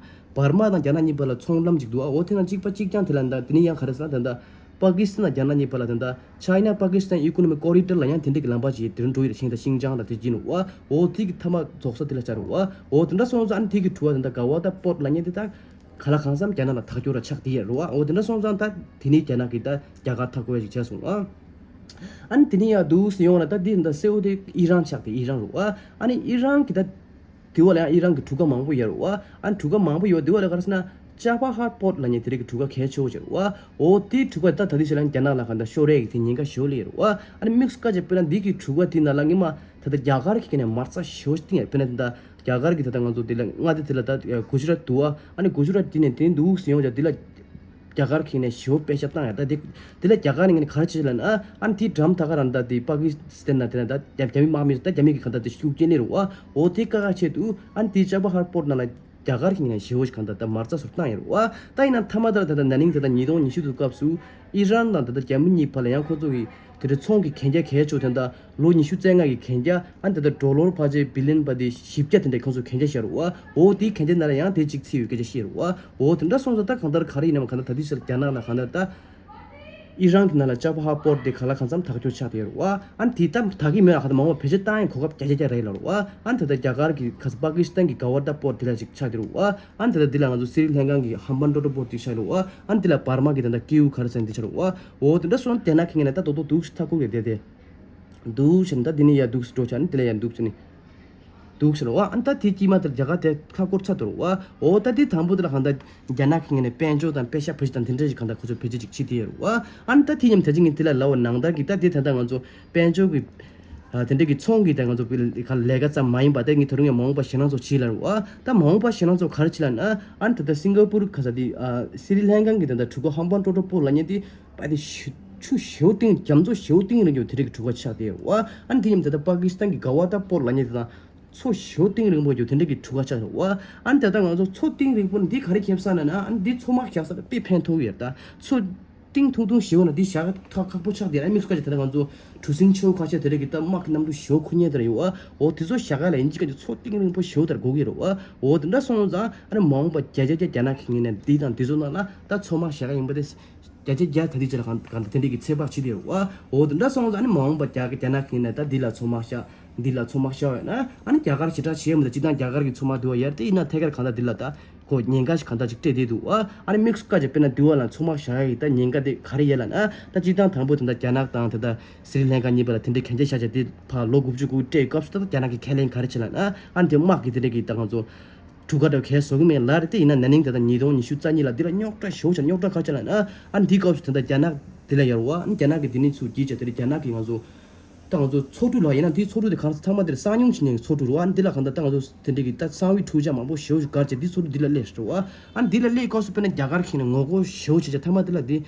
འབར་མ་དང་རྒྱ་ནག་གཉིས་བར་ལ་ཚོང་ལམ་ཅིག་འདུག་ཨ། འོ་དེ་ནང་གཅིག་པ་གཅིག་རྐྱང་དེ་ལ་ད་དེ་ནས་ཡང་ག་རེ་ཟེར་ན་ད་ལྟ་པ་ཀི་སི་ཐན་དང་རྒྱ་ནག་གཉིས་བར་ལ་ད་ལྟ་China Pakistan Economic Corridor ལབ་ཡང་དེ་འདྲ་གི་ལམ་པ་ཅིག་དེ་རིང་འགྲོ་ཡི་རེད། ཤིང་ད་ཤིང་ཅང་ལ་དེ་བྱིན་རེད་བ། འོ་དེ་གི་མཐའ་མ་རྫོགས་ས་དེ་ལ་ཆགས་རེད་བ། འོ་དེ་འདྲ་སོང་ཙང་ཨ་ནི་དེ་གི་གྲུ་བ་དེ་འདྲ་ག་བ་ཏཱ་པོར་ཊི་ལབ་མཁན་དེ་ད་ག་ལ་གང་འཚམ་རྒྱ་ནག་ལ་ཐག་གཅོད་ར་ཆགས་དེ་ཡོད་རེད་བ། འོ་དེ་འདྲ་སོང་ཙང་ད་དེ་ནས་རྒྱ་ནག་གིས་ད་རྒྱ་གར་ཐག་གོ་ཡ་ཞིག་བྱས་སོང་ཨ། ཨ་ནི་དེ་ནས་ཡར་འདུག་སེ་ཡོང་ན་ད་དེ་འདྲ་སེའུ་དེ་ཨི་རན་ཆགས་དེ་ཨི་རན་རེད་བ། ཨ་ནི་ཨི་རན་གི་ད་དེ་བ་ལ་ཡང་ཨི་རན་གྱི་གྲུ་ཁ་མང་པོ་ཡོད་རེད་བ། ཨ་ནི་གྲུ་ཁ་མང་པོ་ཡོད་དེ་བ་ལ་ག་རེ་ཟེར་ན་ཅ་བ་ཧར་པོར་ཊི་ལབ་མཁན་དེ་རིགས་ཀྱི་གྲུ་ཁ་གལ་ཆེ་བོ་ཅིག་རེད་བ། འོ་དེའི་གྲུ་ཁ་ད་ད་དེ་ཞིག་ལ་རྒྱ་ནག་ལ་ག་འདྲ་ཤོར་རེད་ཀྱི་དེ་ཉེན་ཁ་ཞེ་པོ་ལས་ཡོད་རེད་བ། ཨ་ནི་དམིགས་སུ་བཀར་བྱས་དཔེར་ན་འདི་གི་གྲུ་ཁ་དེ་ནང་ལ་སྔོན་མ་ད་ལྟ་རྒྱ་གར་གྱི་ཁ་ནས་མ་རྩ་ཞེ་པོ་ཅིག་བཏིང་ཡོད། དཔེར་ན་ད་ལྟ་རྒྱ་གར་གྱི་ད་ལྟ་ང་ཚོ་དེ་ལ་མངའ་སྡེ་དེ་ལ་ད་གུ་ཇི་རཱཏ་འདུག་བ། ཨ་ནི་གུ་ཇི་རཱཏ་དེ་ནས་དེ་འདུག་སེ་ཡོང་བྱས་དེ་ལ་རྒྱ་གར་གྱི་ནས་ཞེ་པོ་པད་ཤག་བཏང་ཡ། ད་དེ་དེ་ལ་རྒྱ་གར་ནས་ངས་ག་རེ་བྱེད་ལབ་ན། ཨ་ནི་དེའི་འགྲམ་ད་ག་རང་ད་དེ་པ་ཀི་སི་ཐན་ན་དེ་ན་ད་རྒྱ་རྒྱ་མི་དམག་མི་ད་རྒྱ་མི་གི་གང་ད་དེ་ཤུགས་རྐྱེན་ནས་རུ་བ། འོ་དེ་བཀག་ཆེད་དུ་ཨ་ནི་དེའི་ཅ་བ་ཧར་པོར་ཊི་ནང་ལ་རྒྱ་གར་གྱི་ནས་ཞེ་པོ་ཞིག་གང་ད་ད་མ་རྩ་སོར་བཏང་ཡ་རུ་བ། ད་ཡིན་ན་མཐའ་མ་ད་ད་ད་ན་ནིང་ད་ད་ཉིས་སྟོང་ཉི་ཤུ་དུ་སྐབས་སུ་ཨི་རན་དང་ད་ད་རྒྱ་མི་གཉིས་བར་ལ་ཡང་ཁོ་ཚོ་གི་དེ་འདྲ་ཚོང་གི་གན་རྒྱ་གལ་ཆེ་བོ་དེ་འདྲ་ལོ་ཉི་ཤུ་རྩ་ལྔ་གི་གན་རྒྱ། ཨ་ནི་ད་ལྟ་ཌོ་ལར་ཕལ་ཆེར་བི་ལི་ཡན་པ་དེ་བཞི་བརྒྱ་དེ་འདྲ་ཁོང་ཚོ་གན་རྒྱ་བཞག་རུ་བ། འོ་དེའི་གན་རྒྱ་ནང་ལ་ཡང་དེ་གཅིག་ཚུད་ཡོད་སྐད་ཆ་བཤད་རུ་བ། འོ་དེ་འདྲ་སོང་ཙང་ད་གང་ལྟར་ག་རེ་ཡིན་ནམ། གང་ལྟར་ད་དེ་ཕྱིར་རྒྱ་ནག་ལ་གང་ལྟར་ད་ཨི་རན་གྱི་ནང་ལ་ཅ་བ་ཧར་པོར་ཊི་དེ་ག་ལ་གང་འཚམ་ཐག་གཅོད་ཆགས་བསྡད་རུ་བ། ཨ་ནི་དེ་ད་ད་གི་མེད་ལ་གང་ལྟར་མ་འོངས་པ་བེད་སྤྱོད་བཏང་ཡང་གོ་སྐབས་བརྒྱ་ཆ་བརྒྱ་རག་ལ་རུ་བ། ཨ་ནི་ད་ལྟ་རྒྱ་གར་གྱི་ཁ་ས་པ་ཀི་སི་ཐན་གྱི་ག་བ་ཏཱ་པོར་ཊི་དེ་ལ་ཅིག་ཆགས་བསྡད་རུ་བ། ཨ་ནི་ད་ལྟ་འདི་ལ་ང་ཚོ་སི་རི་ལན་ཀ་གི་ཧམ་བན་ཊོ་ཊོ་པོར་ཊི་དེ་ཆགས་རུ་བ། ཨ་ནི་འདི་ལ་བར་མ་གི་ད་ལྟ་ཀེའུ་ག་རེ་ཟེར་འདི་ཆགས་རུ་བ། འོ་དེ་འདྲ་སོང་ཙང་རྒྱ་ནག་གི་ངོས་ནས་ད་རྡོག་རྡོག་འདུག་སེ་ཐག་ཁུར་གི་བསྡད་དེ། འདུག་ཟེར་ན་ད་འདི་ནས་ཡར་འདུག་སེ་འགྲོ་ཆ་ནི་དེ་ལ་ཡར་འདུག་ཟེར་ནི། འདུག་ཟེར་བ། ཨ་ནི་ད་དེ་དཀྱིལ་མ་དེར་རྒྱ་གར་དེ་ཁ་སྐོར་ཚར་འདུག་བ། འོ་ད་དེ་དང་པོ་དེ་ལ་གང་ལྟར་རྒྱ་ནག་གི་ངོས་ནས་དཔལ་འབྱོར་དང་པད་ཤག་བེད་སྤྱོད་དང་དེ་འདྲ་ཞིག་གང་ལྟར་ཁོ་ཚོས་བེད་སྤྱོད་ཅིག་བྱེད་དེ་ཡོད་རེད་བ། ཨ་ནི་ད་དེ་མཉམ་དེ་ཅིག་ངས་དེ་ལ་ལབ་པ་ནང་ལྟར་གྱི་ད་དེ་ད་ལྟ་ང་ཚོ་དཔལ་འབྱོར་གྱི་ཨ་དེ་འདྲ་གི་ཚོང་གི་ད་ང་ཚོ་ལས་ཀ་ཙམ་མ་ཡིན་པ་དེ་ངས་ད་རུང་ཡང་མ་འོངས་པ་ཞེད་སྣང་ཚོགས་བྱེད་ལབ་རེད་བ། ད་མ་འོངས་པ་ཞེད་སྣང་ཚོགས་ག་རེ་བྱེད་ལབ་ན། ཨ་ནི་ད་ལྟ་སིང་ག་པུར་ཁ་ས་དེ་ཨ་སི་རི་ལན་ཀ་གི་ད་ལྟ་གྲུ་ཁ་ཧམ་བན་ཊོ་ཊོ་པོར་ཊི་ལབ་མཁན་དེ། པ་དེ་ཆུ་ཆུ་ཞེ་པོ་གཏིང་རྒྱ་མཚོ་ཞེ་པོ་གཏིང་རིང་རྒྱུ་དེ་འདྲ་གི་གྲུ་ཁ་ཆགས་བསྡད་ཡོད་རེད་བ། ཨ་ནི་དེ་མཉམ་དུ་ད་ལྟ་པ་ཀི་སི་ཐན་གྱི་ག་བ་ཏཱ་པོར་ཊི་ལབ་མཁན་དེ་དང་མཚོ་ཞེ་པོ་གཏིང་རིང་པོ་རྒྱུ་དེ་འདྲ་གི་གྲུ་ཁ་ཆགས་ཡོད་རེད་བ། ཨ་ནི་ད་ལྟ་ང་ཚོ་མཚོ་གཏིང་རིང་པོ་འདི་ག་རེ་ཁྱབ་ས་ན་ན། ཨ་ནི་འདི་མཚོ་དམག་བཞག་ས་ལ་དཔེ་ཕན་ཐོགས་ཡོད་རེད། ད་མཚོ་གཏིང་ཐུང་ཐུང་ཞེ་པོ་ན་འདི་བཞག་ཁག་ཁག་པོ་ཆགས་བསྡད་ཡོད་རེད། ཨ་དམིགས་སུ་བཀར་བྱས་ད་ལྟ་ང་ཚོ་གྲུ་གཟིངས་ཆེ་བོ་ཁ་ཤས་དེ་འདྲ་གི་ད་དམག་གི་གནམ་གྲུ་ཞེ་པོ་འཁུར་མཁན་དེ་འདྲ་ཡོད་བ། འོ་དེ་ཚོ་བཞག་ག་ལ་ཡིན་གཅིག་ག་གི་མཚོ་གཏིང་རིང་པོ་ཞེ་པོ་དེར་དགོས་ཀྱི་རེད་བ། འོ་དེ་འདྲ་སོང་ཙང་ཨ་ནི་མ་འོངས་པ་བརྒྱ་ཆ་བརྒྱ་རྒྱ་ནག་གི་ངོས་ནས་འདི་དང་འདི་ཚོ་ནང་ལ་ད་མཚོ་དམག་བཞག་ག་ཡིན་པ་དེ། བརྒྱ་ཆ་བརྒྱ་ད་ལྟའི་ཆར་གང་གང་ལྟར་དེ་འདྲའི་གི་ཚོད་དཔག་བྱེད་དེ་རེད་བ། འོ་དེ་འདྲ་སོང་ཙང་ཨ་ནི་མ་འོངས་པ་རྒྱ་རྒྱ་ནག་གི་ངོས་ནས་ད་འདི་ལ་མཚོ་དམག་བཞག་འདི་ལ་མཚོ་དམག་བཞག་ཡོད་ན། ཨ་ནི་རྒྱ་གར་ཞེ་དྲག་བྱེད་མི་འདུག་སྤྱིར་བཏང་རྒྱ་གར་གྱི་མཚོ་དམག་འདི་བ་ཡར་དེ་ཡིན་ན་ཐད་ཀར་གང་ལྟར་འདི་ལ་ད་ཁོ་ཉེན་ཁ་ཞིག་གང་ལྟར་ཅིག་སྤྲད་བསྡད་འདུག་བ། ཨ་ནི་དམིགས་སུ་བཀར་བྱས་དཔེར་ན་འདི་བ་ལ་མཚོ་དམག་བཞག་ཡ་ཡིན་ད་ཉེན་ཁ་དེ་ག་རེ་ཡོད་ལབ་ན། ད་སྤྱིར་བཏང་དང་པོ་དེ་འདྲ་རྒྱ་ནག་དང་དེ་འདྲ་སི་རི་ལན་ཀ་གཉིས་བར་ལ་དེ་འདྲའི་གན་རྒྱ་བཞག་བྱས་དེ་ཕར་ལོ་དགུ་བཅུ་གོ་དགུ་སྤྲད་སྐབས་སུ་ད་ལྟ་རྒྱ་ནག་གི་ཁས་ལེན་ག་རེ་བྱེད་ལབ་ན། ཨ་ནི་དེ་དམག་གི་དེ་འདྲའི་གི་ད་ང་ཚོ་གྲུ་ཁ་འདྲ་བོ་གས་བཟོ་གི་མེད་ལབ་རེད། དེ་ཡིན་ན་ན་ནིང་ད་ལྟ་ཉིས་སྟོང་ཉི་ཤུ་རྩ་གཉིས་ལ་འདི་ལ་རྙོག་དྲ་ཞེ་པོ་ཆགས། རྙོག་དྲ་ག་རེ་ཆགས་ལབ་ན། ཨ་ནི་འདིའི་སྐབས་སུ་ད་ལྟ་རྒྱ་ནག་འདི་ལ་ཡར་བ། ཨ་ནི་རྒྱ་ནག་གིས་འདི་ནས་ཚུར་བརྒྱུད་བྱས་དེ་རྒྱ་ནག་གིས་ང་ཚོ་ད་ང་ཚོ་མཚོ་གྲུ་ལ་ཡིན་ན་འདིའི་མཚོ་གྲུ་དེ་གང་ས་ཚང་མ་འདིར་གསང་མྱོང་བྱེད་མཁན་གྱི་མཚོ་གྲུ་རེད་བ། ཨ་ནི་འདི་ལ་གང་ལྟར་ད་ང་ཚོ་དེ་འདྲའི་གི་ད་གསང་བའི་འཕྲུལ་ཆས་མང་པོ་ཞེ་པོ་ཞིག་བསྒར་བྱས་འདི་མཚོ་གྲུ་འདི་ལ་སླེབས་རེད་བ། ཨ་ནི་འདི་ལ་སླེབས་སྐབས་སུ་དཔེར་ན་རྒྱ་གར་གྱིས་ནི་ངོ་རྒོལ་ཞེ་པོ་བྱས་བྱས་མཐའ་མ་འདི་ལ་འདི།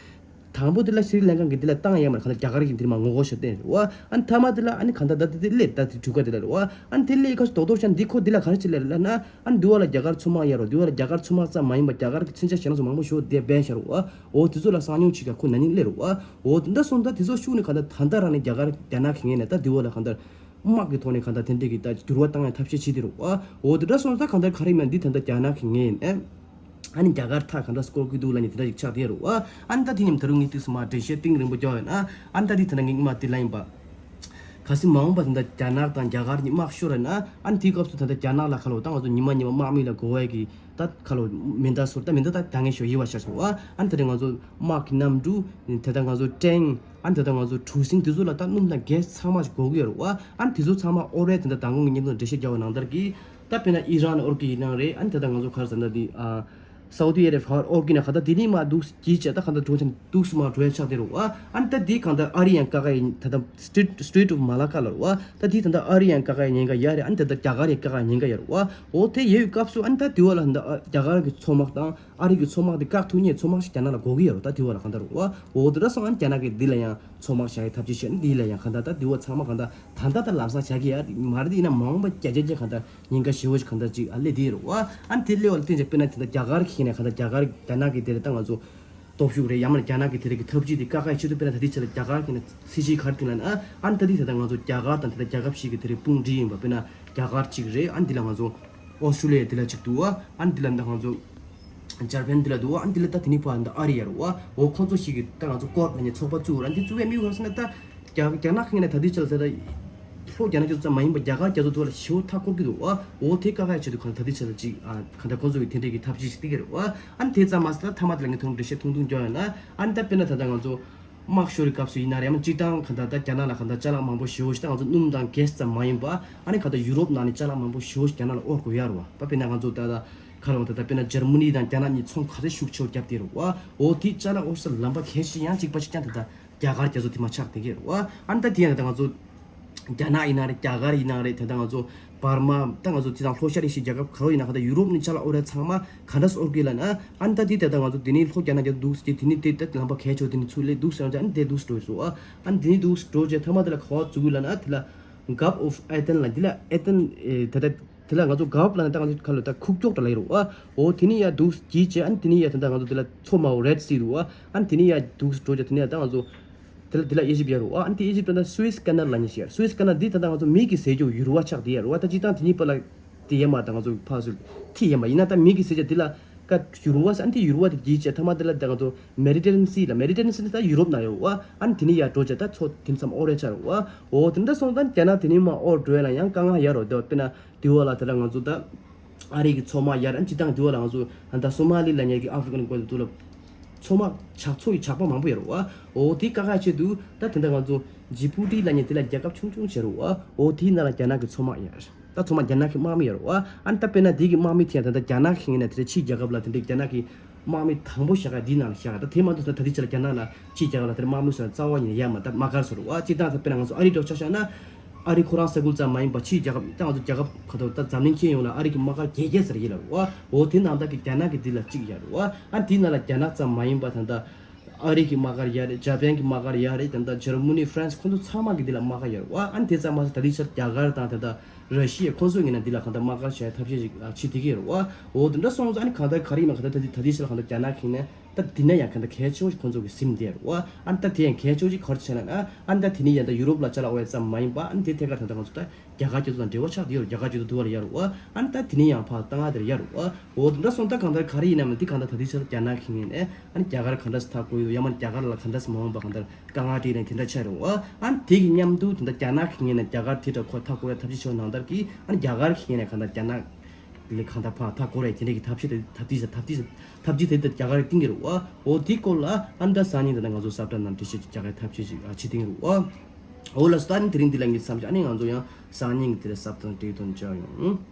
དང་པོ་དེ་ལ་སི་རི་ལན་ཀ་གིས་འདི་ལ་བཏང་ཡ་མ་རེད། གང་ལྟར་རྒྱ་གར་གྱིས་འདིར་མར་ངོ་རྒོལ་ཞིག་བཏང་རེད་བ། ཨ་ནི་མཐའ་མ་དེ་ལ་ཨ་ནི་གང་ལྟར་ད་དེ་དེ་སླེབས། ད་དེ་གྲུ་ཁ་དེ་ལ་རེད་བ། ཨ་ནི་དེ་སླེབས་ཁ་ཤས་རྡོག་རྡོག་ཤ་འདི་ཁོ་འདི་ལ་ག་རེ་བྱེད་ལབ་ན། ཨ་ནི་འདི་བ་ལ་རྒྱ་གར་མཚོ་དམག་ཡར་རོ། འདི་བ་ལ་རྒྱ་གར་མཚོ་དམག་ཙམ་མ་ཡིན་པར་རྒྱ་གར་གྱི་མཚོན་ཆ་ཞེ་དྲག་ཚོ་མང་པོ་ཞིག་འདིར་སྦས་བཞག་རེད་བ། འོ་དེ་ཚོ་ལ་གསང་མྱོང་བྱེད་ག་ཁོ་ན་ནིང་སླེབས་རེད་བ། འོ་དེ་འདྲ་སོང་ཙང་དེ་ཚོ་ཤུགས་ནི་གང་ལྟར་ད་ལྟ་རང་ནས་རྒྱ་གར་རྒྱ་ནག་གི་ངོས་ནས་ད་འདི་བ་ལ་གང་ལྟར་དམག་གི་ཐོག་ནས་གང་ལྟར་དེ་འདྲས་ཀྱི་ད་འགྱུར་བ་བཏང་ཡ་ཐབས་ཤེས་བྱེད་དེ་རེད་བ། འོ་དེ་འདྲ་སོང་ཙང་གང་ལྟར་ག་རེ་མིན་འདི་ད་ལྟ་རྒྱ་ནག་གི་ངོས་ནས། ཨ་ནི་རྒྱ་གར་ཐག་ག་འདྲ་སྐོར་གི་འདུག་ལབ་ནི་དེ་འདྲ་ཞིག་ཆགས་བསྡད་རེད་བ། ཨ་ནི་ད་དེ་མཉམ་ད་རུང་ངས་ཏིག་སུ་མ་འགྲེལ་བཤད་གཏིང་རིང་པོ་རྒྱག་ཡོད་ན། ཨ་ནི་ད་དེ་ད་ནི་ངས་མ་དེ་ལ་ཡིན་པ། གལ་སྲིད་མ་འོངས་པ་དེ་འདྲ་རྒྱ་ནག་དང་རྒྱ་གར་གཉིས་དམག་ཤོར་ར་ན། ཨ་ནི་དེའི་སྐབས་སུ་ད་ལྟ་རྒྱ་ནག་ལ་ཁ་ལོ་ད་ང་ཚོ་ཉི་མ་ཉི་མ་དམག་མི་ལ་གོ་བའི་གི་ད་ཁ་ལོ་མེ་མདའ་ཟུར་ད་མེ་མདའ་ད་ད་ངས་ཤོ་ཡི་བ་ཤ་སོང་བ། ཨ་ནི་ད་རེས་ང་ཚོ་དམག་གི་གནམ་གྲུ་དེ་ད་ང་ཚོ་ཊེང་ཨ་ནི་ད་ལྟ་ང་ཚོ་གྲུ་གཟིངས་དེ་ཚོ་ལ་ད་སྣུམ་དང་གེ་སི་ཚང་མ་ཞིག་དགོས་ཀྱི་ཡོད་རེད་བ། ཨ་ནི་དེ་ཚོ་ཚང་མ་ཨོ་རེད་དེ་འདྲ་མདང་དགོང་གི་བརྙན་ཐུང་འགྲེལ་བཤད་རྒྱག་པ་ནང་ལྟར་གྱི་ད་དཔེར་ན་ཨི་རན་ཨོར་གྱི་ཡིན་ནང་རེད། ཨ་ནི་ད་ལྟ་ང་ཚོ་ག་རེ་ཟེར་ན་དེ་ཨ་སའུ་ཏི་ཨ་རེ་བྷི་ཡ་ཨོར་གྱི་ན་ག་ད་དེ་ནི་མ་འདུག་གྱིས་བྱས་ད་ག་ད་འགྲོ་ཆེན་འདུག་སུ་མ་འགྲོ་ཡ་ཆགས་དེ་རུ་བ། ཨ་ནི་ད་དེ་གང་ལྟར་ཨ་རི་ཡང་ཀ་ཀ་ཡིན་ད་ད་Strait Strait of Malacca ལ་རུ་བ། ད་དེ་ད་ད་ཨ་རི་ཡང་ཀ་ཀ་ཡ་ཉེན་ཁ་ཡ་རེད། ཨ་ནི་ད་ད་རྒྱ་གར་ཡང་ཀ་ཀ་ཡ་ཉེན་ཁ་ཡ་རུ་བ། འོ་དེ་ཡོད་སྐབས་སུ་ཨ་ནི་ད་དེ་བ་ལ་ད་རྒྱ་གར་གྱི་མཚོ་དམག་དང་། ཨ་རི་གི་མཚོ་དམག་དེ་བཀག་ཐུབ་མཁན་མཚོ་དམག་ཞིག་རྒྱ་ནག་ལ་དགོས་ཀྱི་ཡོད་རེད། ད་དེ་བ་ལ་གང་ལྟར་བ། འོ་དེ་འདྲ་སོང་ཨ་ནི་རྒྱ་ནག་གིས་འདི་ལ་ཡང་མཚོ་དམག་བཞག་ཡའི་ཐབས་ཇུས་བྱས་ནས་འདི་ལ་ཡང་གང་ལྟར་ད་དེ་བ་ཚང་མ་གང་ལྟར་ད་ལྟ་ད་ལམ་སང་བྱ་གི་ཡ་མ་རེད། དེ་ཡིན་ན་མ་འོངས་པ་བརྒྱ་ཆ་བརྒྱ་གང་ལྟར་ཉེན་ཁ་ཞེ་བོ་ཞིག་གང་ལྟར་ཅིག་ཨ་ལས་དེ་རེད་བ། ཨ་ནི་དེ་སླེབས་པ་ལ་བརྟེན་བྱས་དཔེར་ན་དེ་ལྟར་རྒྱ་གར་གྱིས་ནས་གང་ལྟར་རྒྱ་གར་རྒྱ་ནག་གི་དེ་ལ་ད་ང་ཚོ་སྟོབས་ཤུགས་རེད། ཡང་མིན་རྒྱ་ནག་གི་དེ་རིགས་ཀྱི་ཐབས་ཇུས་དེ་བཀག་ཁ་ཡའི་ཆེད་དུ་དཔེར་ན་ད་ལྟའི་ཆ་ལ་རྒྱ་གར་གྱིས་ནས་སྲིད་ཇུས་ག་རེ་བཏིང་ལ་ན། ཨ་ནི་ད་ལྟའི་ད་ལྟ་ང་ཚོ་རྒྱ་གར་དང་ད་ལྟ་རྒྱལ་ཁབ་ཞིག་གི་དེ་རིགས་དཔུང་སྒྲིག་ཡིན་པ་དཔེར་ན་རྒྱ་གར་གཅིག་རེད། ཨ་ནི་འདི་ལ་ང་ཚོ་ཨོ་སི་ཀྲུ་ལི་ཡ་འདི་ལ་གཅིག་འདུག་བ། ཨ་ནི་འདི་ལ་ད་ང་ཚོ་འཇར་པན་འདི་ལ་འདུག་བ། ཨ་ནི་འདི་ལ་ད་དེ་ནི་ཕ་ད་ཨ་རི་ཡ་རུ་བ། འོ་ཁོང་ཚོ་ཞིག་གི་ད་ང་ཚོ་ཀོར་ལ་ནི་ཚོགས་པ་བཙུགས་ར། འདི་བཙུགས་པའི་དམིགས་ཡུལ་ག་ཟེར་ན་ད་རྒྱ་རྒྱ་ནག་ཁེངས་ན་ད་ལྟའི་ཆ་ལ་ད་ལྷོ་རྒྱ་ནག་རྒྱ་མཚོ་ཙམ་མ་ཡིན་པ་རྒྱ་གར་རྒྱ་མཚོ་དུ་བ་ལ་ཞེ་བོ་ཐག་སྐོར་གི་འདུག་བ། འོ་དེ་བཀག་ཡ་ཆེད་དུ་གང་ད་ལྟའི་ཆ་ལ་ཅིག་ཨ་གང་ད་ཁོང་ཚོ་གི་དེ་འདྲས་ཀྱི་ཐབས་ཇུས་ཤིག་བཏིང་གི་རེད་བ། ཨ་ནི་དེ་ཙམ་མ་ཟད་ད་མཐའ་མ་དེ་ལ་ངས་ཐུང་འགྲེལ་བཤད་ཐུང་ཐུང་རྒྱག་ཡོད་ན། ཨ་ནི་ད་དཔེར་ན་ད་ལྟ་ང་ཚོ་དམག་ཤོར་བའི་སྐབས་སུ་ཡིན་ན་རེད། ཡང་སྤྱིར་བཏང་གང་ལྟར་ད་རྒྱ་ནག་ལ་གང་ལྟར་ཅ་ལག་མང་པོ་ཞེ་པོ་ཞིག་ད་ང་ཚོ་སྣུམ་དང་གེ་སི་ཙམ་མ་ཡིན་པ། ཨ་ནི་གང་ལྟར་ཡུ་རོབ་ནང་ནས་ཅ་ལག་མང་པོ་ཞེ་པོ་ཞིག་རྒྱ་ནག་ལ་དབོར་དགོས་ཡ་རེད་བ། ད་དཔེར་ན་ང་ཚོ་ད་ལྟ་ཁ་ལོ་ད་ལྟ་དཔེར་ན་འཇར་མ་ནི་དང་རྒྱ་ནག་གཉིས་ཚོང་ག་ཚོད་ཤུགས་ཆེ་བོ་བརྒྱབ་བསྡད་རེད་བ། འོ་དེ་ཅ་ལག་དབོར་སའི་ལམ་པ་གལ་ཆེ་ཡང་གཅིག་པ་ཞིག་ཀྱང་ད་ལྟ་རྒྱ་གར་རྒྱ་མཚོ་དེ་མ་ཆགས་བསྡད་ཀྱི་རེད་བ། ཨ་ནི་ད་དེ་ཡང་ད་ལྟ་ང་ཚོ་རྒྱ་ནག་ཡིན་ན་རེད། རྒྱ་གར་ཡིན་ན་རེད། ད་ལྟ་ང་ཚོ་འབར་མ་ད་ང་ཚོ་དེ་དང་ལྷོ་ཤར་ཨེ་ཤི་ཡའི་རྒྱལ་ཁབ་ག་རེ་ཡིན་ན་གང་ལྟར་ཡུ་རོབ་ནས་ཅ་ལག་དབོར་ཡ་ཚང་མ་ག་འདྲས་དབོར་གི་ལབ་ན། ཨ་ནི་ད་དེ་ད་ལྟ་ང་ཚོ་དེ་ནས་ལྷོ་རྒྱ་ནག་རྒྱ་འདུག་ཟེར་དེ་ནས་དེ་ད་ལམ་པ་གལ་ཆེ་བ་དེ་ནས་ཚུར་སླེབས་འདུག་ཟེར་ཡང་ཨ་ནི་དེ་འདུག་འགྲོ་ཡི་སོ། ཨ་ནི་དེ་ནས་འདུག་འགྲོ་རྗེས་མཐའ་མ་དེ་ལ་ག་བ་བཙུགས་ལབ་ན་དེ་ལ་Gulf of Aden ལབ་འདི་ལ་ཨེ་ཏན་ཨེ་ད་ལྟ་དེ་ལ་ང་ཚོ་Gulf ལབ་ན་ད་ང་ཚོ་ཁ་ལོ་ད་ཁུག་ཀྱོག་འདྲ་ལབ་ཀྱི་རེད་བ། འོ་དེ་ནས་ཡར་འདུག་གྱིས་བྱས་ཨ་ནི་དེ་ནས་ཡར་ད་ལྟ་ང་ཚོ་དེ་ལ་མཚོ་དམར་པོ་Red Sea འདུག་བ། ཨ་ནི་དེ་ནས་ཡར་འདུག་འགྲོ་རྗེས་དེ་ནས་ཡར་ད་ང་ཚོ་དེ་ལ་དེ་ལ་ཨི་ཇིབ་ཡར་རུ་བ། ཨ་ནི་དེ་ཨི་ཇིབ་ད་ལྟ་Suez Canal ལབ་མཁན་ཞིག་ཡར། Suez Canal འདི་ད་ལྟ་ང་ཚོ་མིག་གིས་ཟེར་རྒྱུ་ཡུར་བ་ཆགས་དེ་ཡར་རུ་བ། ད་སྤྱིར་བཏང་དེ་གཉིས་བར་ལ་དེ་ཡར་མར་ད་ང་ཚོ་ཕར་ཚུར་མཐིལ་ཡར་མར་ཡིན་ན་ད་མིག་གིས་ཟེར་རྒྱུ་དེ་ལ་ཀ་ཡུར་བ་ཟེར། ཨ་ནི་དེ་ཡུར་བ་དེ་གྱིས་བྱས་མཐའ་མ་དེ་ལ་ད་ང་ཚོ་Mediterranean Sea ལ། Mediterranean Sea ནི་ད་ཡུ་རོབ་ནང་ཡོད་བ། ཨ་ནི་དེ་ནས་ཡར་འགྲོ་བྱས་ད་མཚོ་དེ་མཚམས་ཨོ་རེ་ཆགས་རུ་བ། འོ་དེ་འདྲ་སོང་ཙང་རྒྱ་ནག་དེ་ནས་མར་ཨོ་འགྲོ་ཡ་ལ་ཡང་དཀའ་ངལ་ཡོད་རེད་བ། དཔེར་ན་དེ་བ་ལ་དེ་ལ་ང་ཚོ་ད་ཨ་རི་གི་མཚོ་དམག་ཡར། ཨ་ནི་སྤྱིར་བཏང་དེ་བ་ལ་ང་ཚོ་ད་སོ་མ་ལི་ལབ་མཁན་གྱི་ཨ་ཧྥི་རི་ཀ་ནས་འགོ་དེ་ཚོ་ལ་མཚོ་དམག་ཇག་ཚོ་ཡི་ཇག་པ་མང་པོ་ཡོད་རེད་བ། འོ་དེ་བཀག་ཡ་ཆེད་དུ་ད་དེ་འདྲ་ང་ཚོ་ཇི་བྷུ་ཏི་ལབ་མཁན་དེ་ལ་རྒྱལ་ཁབ་ཆུང་ཆུང་ཞིག་རེད་བ། འོ་དེའི་ནང་ལ་རྒྱ་ནག་གི་མཚོ་དམག་ཡར། ད་མཚོ་དམག་རྒྱ་ནག་གི་དམག་མི་ཡོད་རེད་བ། ཨ་ནི་ད་དཔེར་ན་དེ་གི་དམག་མི་དེ་ཡང་ད་ལྟ་རྒྱ་ནག་གི་ངོས་ནས་དེ་འདྲ་ཕྱིའི་རྒྱལ་ཁབ་ལ་དེ་འདྲ་རྒྱ་ནག་གི་དམག་མི་དང་པོ་བཞག་ག་འདིའི་ནང་ལ་བཞག་ག་ད་དེ་མ་གཏོགས་ད་ད་ལྟའི་ཆ་ལ་རྒྱ་ནག་ལ་ཕྱིའི་རྒྱལ་ཁབ་ལ་དེར་དམག་མི་སོགས་རྩ་བ་ཉིད་ནས་ཡར་མ་ད་མ་དགར་སོང་རེད་བ། སྤྱིར་བཏང་ད་དཔེར་ན་ང་ཚོ་ཨ་རི་འདྲ་ཆ་བཞག་ན། ཨ་རི་ཁོ་རང་ས་ཁུལ་ཙམ་མ་ཡིན་པ་ཕྱིའི་རྒྱལ་ཁབ་ད་ང་ཚོ་རྒྱལ་ཁབ་ག་ད་ད་འཛམ་གླིང་ཁྱོན་ཡོངས་ལ་ཨ་རི་གི་དམག་སྒར་བརྒྱད་བརྒྱད་ཟེར་ཡིན་ལ་རེད་བ། འོ་དེ་ནང་ད་གི་རྒྱ་ནག་གི་འདི་ལ་གཅིག་ཡར་རེད་བ། ཨ་དེའི་ནང་ལ་རྒྱ་ནག་ཙམ་མ་ཡིན་པ་ད་ད། ཨ་རི་གི་དམག་སྒར་ཡར་རེད། འཇར་པན་གྱི་དམག་སྒར་ཡར་རེད། ད་ལྟ་ཇར་མ་ནི་ཧྥ་རན་སི་ཁོང་ཚོ་ཚང་མ་གི་འདི་ལ་དམག་སྒར་ཡར་རེད་བ། ཨ་ནི་དེ་ཙམ་མ་ཟད་ད་ལྟའི་ཆར་རྒྱ་གར་དང་ད་ལྟ་ར་ཤི་ཡ་ཁོང་ཚོ་ངོས་ནས་འདི་ལ་གང་ལྟར་དམག་སྒར་བྱ་ཡ་ཐབས་ཤེས་ཤིག་ཨ་བྱེད་བསྡད་ཀྱི་ཡོད་རེད་བ། འོ་དེ་འདྲ་སོང་ཙང་ཨ་ནི་གང་ལྟར་ག་རེ་ཡིན་ན་གང་ལྟར་ད་ལྟའི་ཆར་གང་ལྟར་རྒྱ་ནག་གིས་ནས་ད་འདི་ན་ཡང་གང་ལྟར་གལ་ཆེ་བོ་ཞིག་ཁོང་ཚོ་གི་ཟིན་བསྡད་ཡོད་རེད་བ། ཨ་ནི་ད་དེ་ཡང་གལ་ཆེ་བོ་ཞིག་ག་རེ་བྱས་ན་ཨ་ནི་ད་དེ་ནས་ཡང་ད་ཡུ་རོབ་ལ་ཅ་ལག་དབོར་ཡ་ཙམ་མ་ཡིན་པ། ཨ་ནི་དེ་ཐད་ཀར་ད་ལྟ་ང་ཚོ་ད། རྒྱ་གར་སྤྱི་ཚོགས་དང་འབྲེལ་བ་ཆགས་བསྡད་ཡོད། རྒྱ་གར་སྤྱི་ཚོགས་དུ་བར་ཡར་རོ། ཨ་ནི་ད་དེ་ནས་ཡང་ཕར་ད་ང་དེར་ཡར་རོ། འོ་དེ་འདྲ་སོང་ད་གང་ལྟར་ག་རེ་ཡིན་ནའང་འདི་གང་ལྟར་ད་ལྟའི་ཆར་རྒྱ་ནག་གི་ངོས་ནས་ཨ་ནི་རྒྱ་གར་ག་འདྲ་སེ་ཐག་བཀོད་ཡོད། ཡང་མིན་རྒྱ་གར་ལ་ག་འདྲ་སེ་མ་འོངས་པ་གང་ལྟར་དཀའ་ངལ་སྤྲད་ནས་དེ་འདྲ་ཆགས་རོ། ཨ་ནི་དེ་གི་མཉམ་དུ་དེ་འདྲ་རྒྱ་ནག་གི་ངོས་ནས་རྒྱ་གར་དེ་འདྲ་ཁོ་ཐག་བཀོད་ཡ་ཐབས་ཤེས་བྱས་ནང་ལྟར་གྱི་ཨ་ནི་རྒྱ་གར་གི་ངོས་ནས་གང་ལྟར་རྒྱ་ནག་ལས་གང་ལྟར་ཕར་ཐག་བཀོད་རེ་དེ་འདྲ་གི་ཐབས་ཤེས་དེ་ཐབས་ཏིག་ཟ་ཐབས་ཏིག་ཟ་ཐབས་ཇུས་དེ་འདྲ་རྒྱ་གར་གི་བཏིང་གི་རོ། འོ་དེའི་སྐོར་ལ་ཨ་ནི་ད་སང་ཉིན་དེ་འདྲ་ང་ཚོ་གསར་བསྒྲགས་ནང་འགྲེལ་བཤད་ཅིག་རྒྱག་ཡ་ཐབས་ཤེས་ཅིག་ཨ་བྱེད་བསྡད་ཀྱི་རོ། འོ་ལགས་སོ། ད་ནི་དེ་རིང་འདི་ལ་ངས་མཚམས་བཞག་ཨ་ནི་ང་ཚོ་ཡང་སང་ཉིན་གྱི་དེ་རིང་གསར་བཏང་བཀྲ་ཤིས་བདེ་ལེགས་མཇལ་ཡོང་།